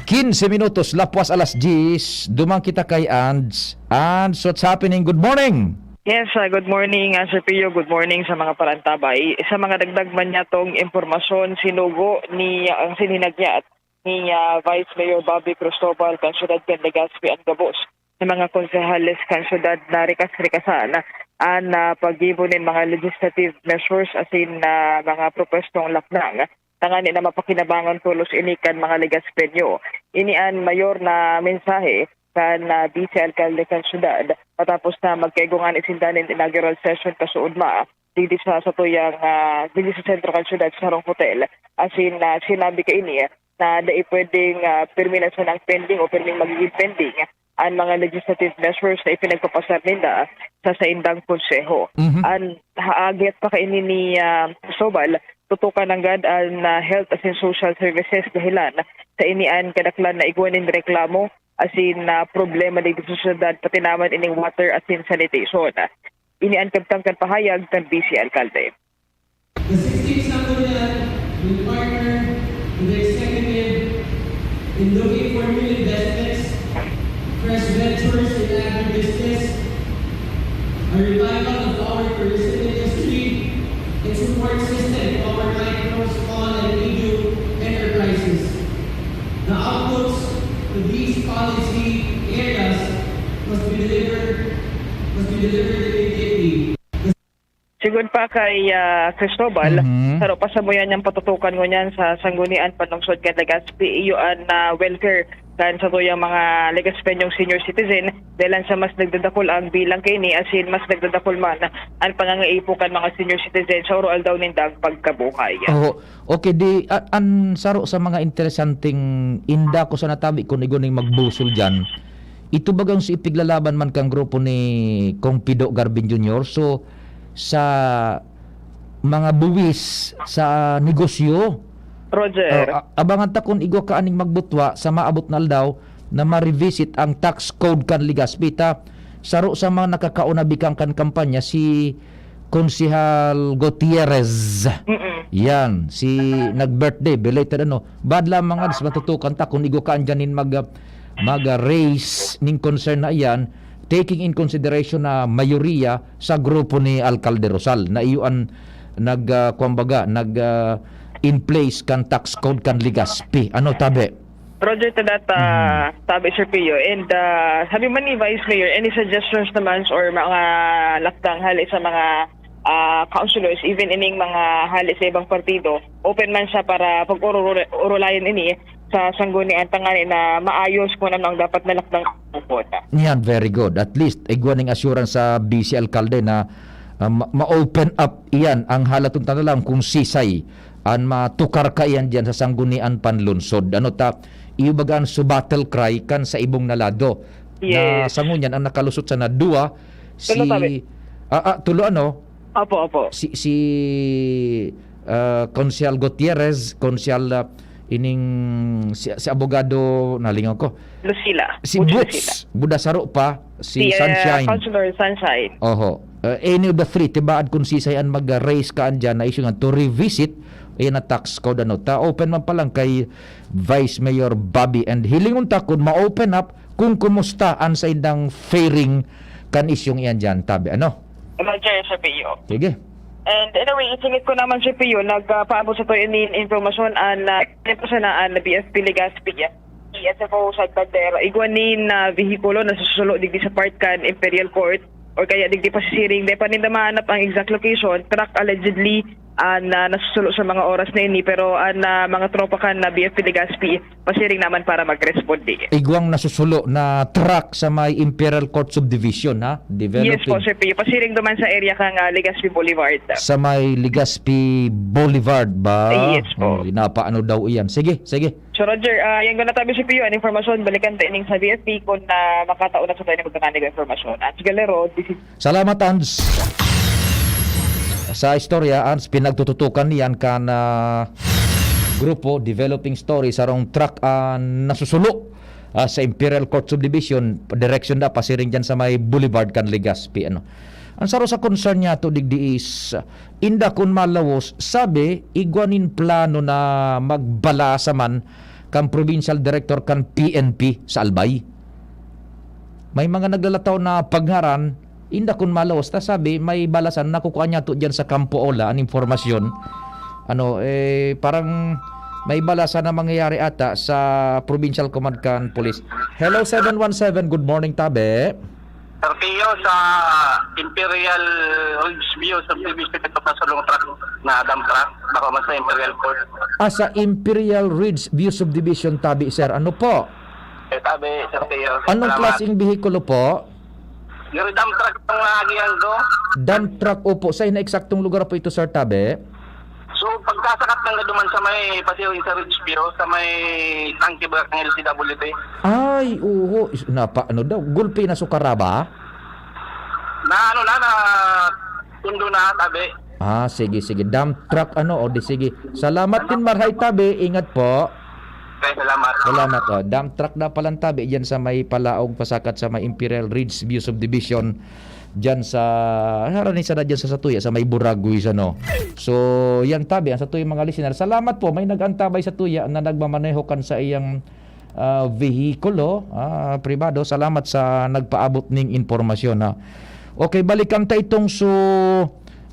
Quince minutos, lapwas alas diyes. Duman kita kay Ands. Ands, what's happening? Good morning. Yes, ah, good morning, ah, Sir Pio. Good morning sa mga parantabay. Sa mga dagdag man niya tong impormasyon, sinugo ni, ah, ang sinhinag niya at ni, ah, Vice Mayor Bobby Cristobal kan siyudad kan Legazpi an gabos na mga konsehales kan siyudad na rikas-rikasan an, ah, paggibo nin mga legislative measures asin, ah, mga propwestong lakdang tanganing na mapakinabangan tolos ini kan mga Legazpeño. Ini an mayor na mensahe kan, ah, Vice Alkalde kan siyudad matapos na magkaigo ngani sinda nin inaugural session kasuodma digdi sa satuyang, ah, digdi sa sentro kan siyudad sa sarong hotel. Asin, ah, sinabi kaini na dai pwedeng, ah, pirmi na sanang pending o pirming magiging pending an mga legislative measures na ipinagpapasar ninda sa saindang konseho. Mhm. An haagit pa kaini ni, ah, Sobal, tutukan nanggad an, ah, health asin social services dahilan sa ini an kadaklan na igwa nin reklamo asin, ah, problema digdi sa syudad, pati naman ining water asin sanitation. Ini an kabtang kan pahayag kan Vice Alkalde. The sixteenth Sanggunian will partner with the executive in looking for new investments, fresh ventures in agribusiness, a revival of our tourism industry, and support system to our micro, small, and medium enterprises. The outputs to these policy areas must be delivered, must be delivered immediately. Sigon pa kay, ah, Cristobal, Mhm. saro pa samuya niyang patutukan ngunyan sa Sanggunian Panlungsod kan Legazpi, iyo an, ah, welfare kan satuyang mga Legazpeñong senior citizen, dahil sa mas nagdadakul ang bilang kaini, asin mas nagdadakul man an pangangaipo kan mga senior citizen sa oro-aldaw nindang pagkabuhay. Oo. Okay, di, a-, an saro sa mga interesanteng inda ko sa natabi kun igwa ning magbusol diyan, ito bagang si ipiglalaban man kan grupo ni Kong Pido Garbin Junior. So, sa mga buwis sa negosyo, Roger. Oh, a-, abangan ta kun igwa ka aning magbutwa sa maabot na aldaw na ma-revisit ang tax code kan Legazpi ta. Saro sa mga nakakauna bikang kan kampanya si Konsehal Gutierrez. Mm-mm. Yan, si nag-birthday, belated ano. Bad lamang nga, sa matutukan ta kun igwa ka andyan nin mag, mag, ah, raise ning concern na iyan, taking in consideration na mayoriya sa grupo ni Alkalde Rosal na iyo an nag, ah, kumbaga, nag, ah, in place kan tax code kan Legazpi. Ano, tabi? Roger, to that, ah, Mhm. tabi, Sir Pio. And, ah, sabi man ni Vice Mayor, any suggestions naman or mga lakdang hali sa mga, ah, councilors, even ining mga hali sa ibang partido, open man siya para pag-urulayan ini sa sanggunian tanganing na maayos kung ano ang dapat na lakdang upod. Yan, very good. At least, igwa ning assurance sa vice alkalde na, ah, ma-, ma-open up iyan ang halaton ta na lang kung sisay an matukar kaiyan diyan sa sanggunian panlunsod. Ano ta, iyo baga an su battle cry kan sa ibong na lado? Na Yes. sa ngunyan, ang nakalusot sana duwa, si, Tulo, tabi. ah, ah, tulo, ano? Opo, opo. Si, si, ah, Konsehal Gutierrez, Konsehal, ah, ining, si, si abogado, nalingaw ko. Lucila. Si Butch Butch, Lucila. Buda saro pa, si Si, ah, Sunshine. Councilor Sunshine. Oho. Uh, any of the three, tibaad kun sisay an mag-raise kaan diyan na issue nga to revisit Iyan na tax code, ano. Ta open man pa lang kay Vice Mayor Bobby, and hilingon ta kun ma-open up kung kumusta an saindang faring kan isyong iyan diyan, tabi, ano? Roger, Sir Pio. Sige. And anyway, isingit ko naman, Sir Pio, nagpaabot sa toyo nin impormasyon an, ah, ito sana an B F P Legazpi, ah, C S F O Santander. Igwa nin, ah, vehikulo na susulo digdi sa part kan Imperial Court or kaya digdi pasiring. Dai pa ninda mahanap ang exact location. Truck allegedly, ah, na nasusulo sa mga oras na ini, pero an, ah, mga tropa kan na B F P Legazpi, pasiring naman para mag-responde. Igwang nasusulo na truck sa may Imperial Court Subdivision, ha? Yes po, Developing. Sir Pio. Pasiring duman sa area kan, ah, Legazpi Boulevard. Sa may Legazpi Boulevard ba? Yes po. Ay, napaano daw iyan? Sige, sige. So, Roger, ah, yan ko na tabi, Sir Pio. An impormasyon, balikan ta ining sa B F P kun, ah, makataon na sa tayo na magkakanig ang impormasyon. At Galero, this is Salamat, Ans. Sa istorya, Ans, pinagtututukan niyan kan, ah, grupo, developing story, sarong truck, ah, nasusulo, ah, sa Imperial Court Subdivision, direksyon na pasiring dyan sa may Boulevard kan Legazpi, ano. Ang saro sa concern niya to digdi is, ah, inda kun malawos, sabi, igwa nin plano na magbala sa man kan provincial director kan P N P sa Albay. May mga naglalataw na pagngaran, inda kun malawos ta sabi, may balasan, nakukua niya to diyan sa Campo Ola, an impormasyon. Ano, eh, parang may balasan na mangyayari ata sa Provincial Command kan Police. Hello, seven one seven. Good morning, tabi. Sir Pio, sa Imperial Ridge View Subdivision, ito pa sa long truck na dump truck. Baka man sa Imperial Court. Ah, sa Imperial Ridge View Subdivision, tabi, sir. Ano po? Eh, tabi, Sir Pio. Anong Salamat. klaseng behikulo po? Yung dump truck ang naagihan ko. Dump truck, opo. Sa ina eksaktong lugar po ito, sir, tabi? So, pagkasakat ng duman sa may pasiring sa Ridge View, sa may tangke ba ng L C W T? Ay, oo. Is-, napa, ano daw? Gulpi na sukara ba? Na ano na, na tundo na, tabi. Ah, sige, sige. Dump truck, ano? O, di sige. Salamat din, Marhay, tabi. Ingat po. Okay, salamat. Salamat. O, dump truck na palang tabi dyan sa may Palaog, pasakat sa may Imperial Ridge View Subdivision. Dyan sa, harani sana dyan sa satuya, sa may Buragoy, sa no. So, yan tabi, ang satuya mga listener. Salamat po, may nag-antabay satuya na nagmamaneho kan sa iyang, ah, vehikulo, ah, pribado. Salamat sa nagpaabot ning impormasyon, ha. Okay, balikan ta itong so,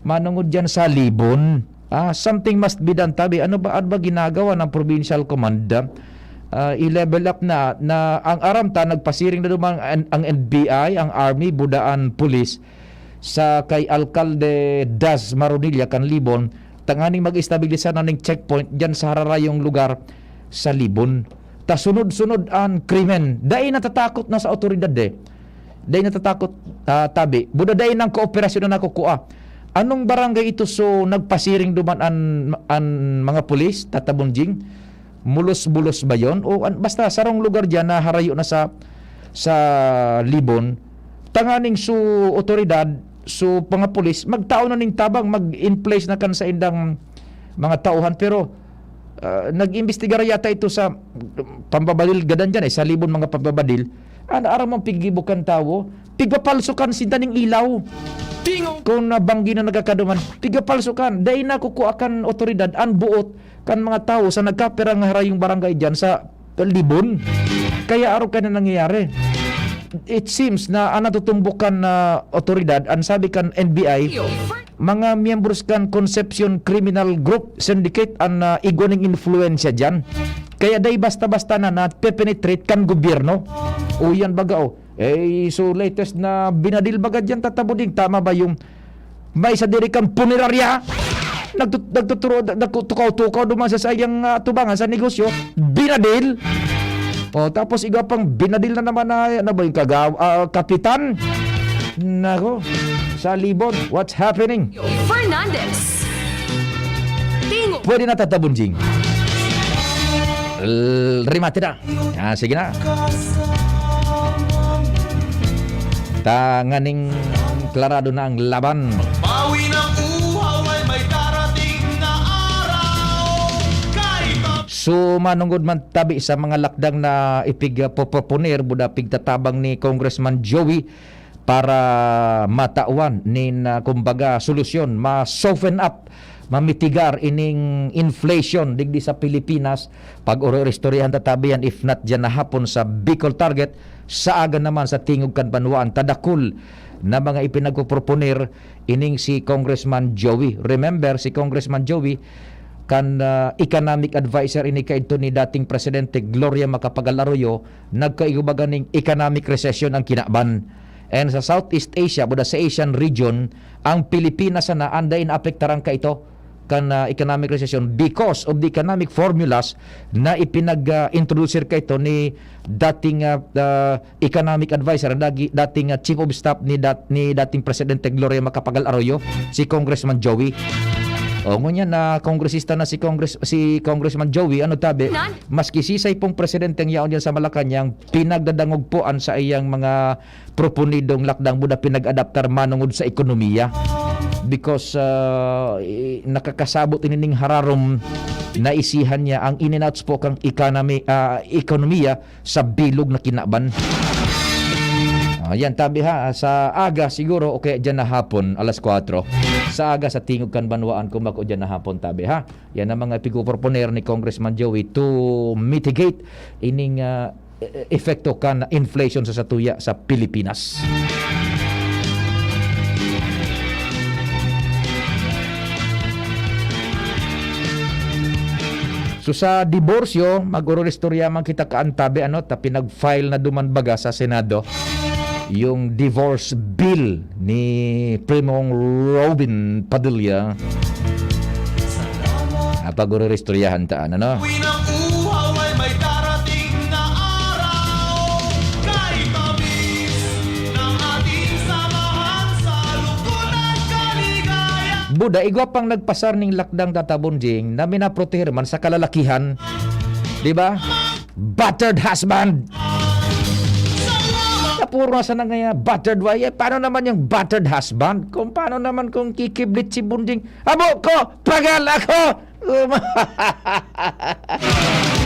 manungod dyan sa Libon. Ah, something must be done, tabi. Ano ba, ano ba ginagawa ng provincial command? Ah, i-level up na, na ang aram ta, nagpasiring na duman ang, ang N B I, ang army, budaan, police, sa kay Alkalde Das Maronilla kan Libon, tanganing mag-estabilisa na ning checkpoint dyan sa hararayong lugar sa Libon. Ta sunod-sunod an krimen. Dai natatakot na sa awtoridad, eh. Dai natatakot, ah, tabi. Buda dai nang kooperasyon na nakukua. Anong barangay ito so nagpasiring duman an, an mga pulis, Tata Bonjing? Mulos-bulos ba yon? O an, basta sarong lugar diyan na harayo na sa, sa Libon. Tanganing so otoridad, so mga pulis, magtao na ning tabang, mag-in place na kan sa indang mga tauhan. Pero, ah, nag-imbestigar yata ito sa pambabadil gadan diyan, eh, sa Libon mga pambabadil. Ano, aram mo, pigibo kan tawo, pigpapalso kan sinda ning ilaw. Tingog! Kung nabanggi na nagkakaduman, pigpapalso kan. Dai na kukua kan otoridad, an buot kan mga tawo sa nagkapirang harayong barangay diyan sa Libon. Kaya arog ka na nangyayari. It seems na ang natutumbok kan, ah, otoridad, ang sabi kan N B I, mga miyembros kan Concepcion Criminal Group Syndicate an, ah, igwa ning influensya diyan. Kaya dai basta-basta na nape-penetrate kan gobyerno. O yan baga, oh. Eh, so latest na binadil baga diyan, Tata Buding. Tama ba yung may sadiri kang punerarya? Nagtut-, nagtuturo, nagtutukaw-tukaw duman sa sayang, ah, tubangan sa negosyo. Binadil. O, tapos igwa pang binadil na naman na, ano ba yung kagaw-, ah, kapitan? Nako, sa Libon, what's happening? Fernandez. Tingog. Pwede na, Tata Bunjing. L-, remate na. Ah, sige na. Tanganing klarado na ang laban. Bawi ng uhaw ay may darating na araw. Kahit pa- So, manungod man tabi sa mga lakdang na ipig-, poproponer, buda pigtatabang ni Congressman Joey, para matawan nin, ah, kumbaga, solusyon, ma-soften up, mamitigar ining inflation digdi sa Pilipinas. Pag-oro-istoryahan ta tabi yan, if not diyan na hapon sa Bicol Target, sa aga naman sa Tingog kan Banwaan, tadakul na mga ipinagpoproponer ining si Congressman Joey. Remember, si Congressman Joey, kan, ah, economic advisor ini kaidto ni dating Presidente Gloria Macapagal Arroyo, nagkaigo baga ning economic recession ang kinaban. And sa Southeast Asia, buda sa Asian region, ang Pilipinas sana anday naapektaran kaito kan, ah, economic recession because of the economic formulas na ipinag, ah, introduce kaito ni dating, ah, ah, economic advisor, dagi-, dating, ah, chief of staff ni dat-, ni dating Presidente Gloria Macapagal Arroyo, si Congressman Joey. O, ngunyan na kongresista na si Congress-, si Congressman Joey, ano tabi, Nan- maski sisay pong presidente ang yaon diyan sa Malacañang, pinagdadangog po an sa iyang mga proponidong lakdang buda pinag-adaptar manongod sa ekonomiya. Because, ah, i-, nakakasabot ini ning hararom na isihan niya ang in and outs po kang economy, ah, ekonomiya sa bilog na kinaban. Ah, yan, tabi ha, sa aga siguro o kaya dyan na hapon, alas kwatro. Sa aga sa Tingog kan Banwaan, kung bako dyan na hapon, tabi ha. Yan ang mga pigpoproponer ni Congressman Joey to mitigate ining, ah, e-, e-, epekto kan inflation sa satuya sa Pilipinas. So, sa diborsyo, mag-ururistorya man kita kaantabi, ano, ta pinag-file na duman baga sa Senado yung divorce bill ni Primong Robin Padilla. Napag-ururistoryahan taan, ano? Uwi ng uhaw ay may darating na araw. Kay tamis ng ating samahan sa lungkot at kaligayahan. Buda, igwa pang nagpasar ning lakdang, Tata Bonjing, na minaproteher man sa kalalakihan. Di ba? Battered husband. Napuro na sana ngaya, battered wife. Eh, paano naman yung battered husband? Kung paano naman kung kikiblit si Bonjing? Abo ko! Pagal ako!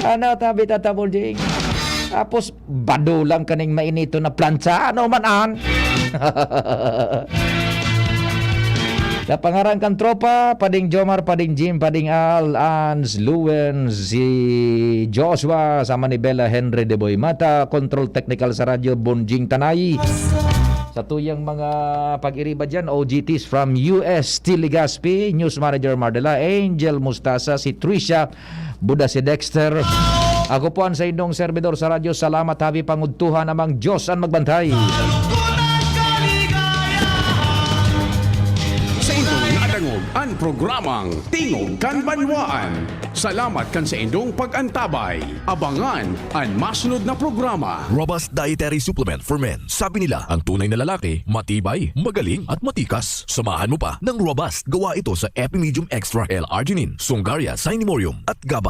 Ano, tabi, Tata Bonjing? Tapos, bado lang kaning mainito na plancha. Ano man an? Sa pangaran kan tropa, Pading Jomar, Pading Jim, Pading Al, Ans, Luen, si Joshua, sa Manibela, Henry de Boy Mata, control technical sa radyo, Bonjing Tanay. Sa tuyang mga pag-iriba dyan, O G Ts from U S, T. Legaspi, News Manager Mardela, Angel Mustasa, si Trisha, Buda si Dexter. Ako po ang sa indong servidor sa radyo. Salamat, happy pangudtuhan, amang Diyos ang magbantay. Sa indong nadangog an programang Tingog kan Banwaan. Salamat kan sa indong pag-antabay. Abangan an masunod na programa. Robust Dietary Supplement for Men. Sabi nila, ang tunay na lalaki, matibay, magaling, at matikas. Samahan mo pa ng Robust. Gawa ito sa Epimedium Extra L-Arginine, Sungaria, Sinemurium, at GABA.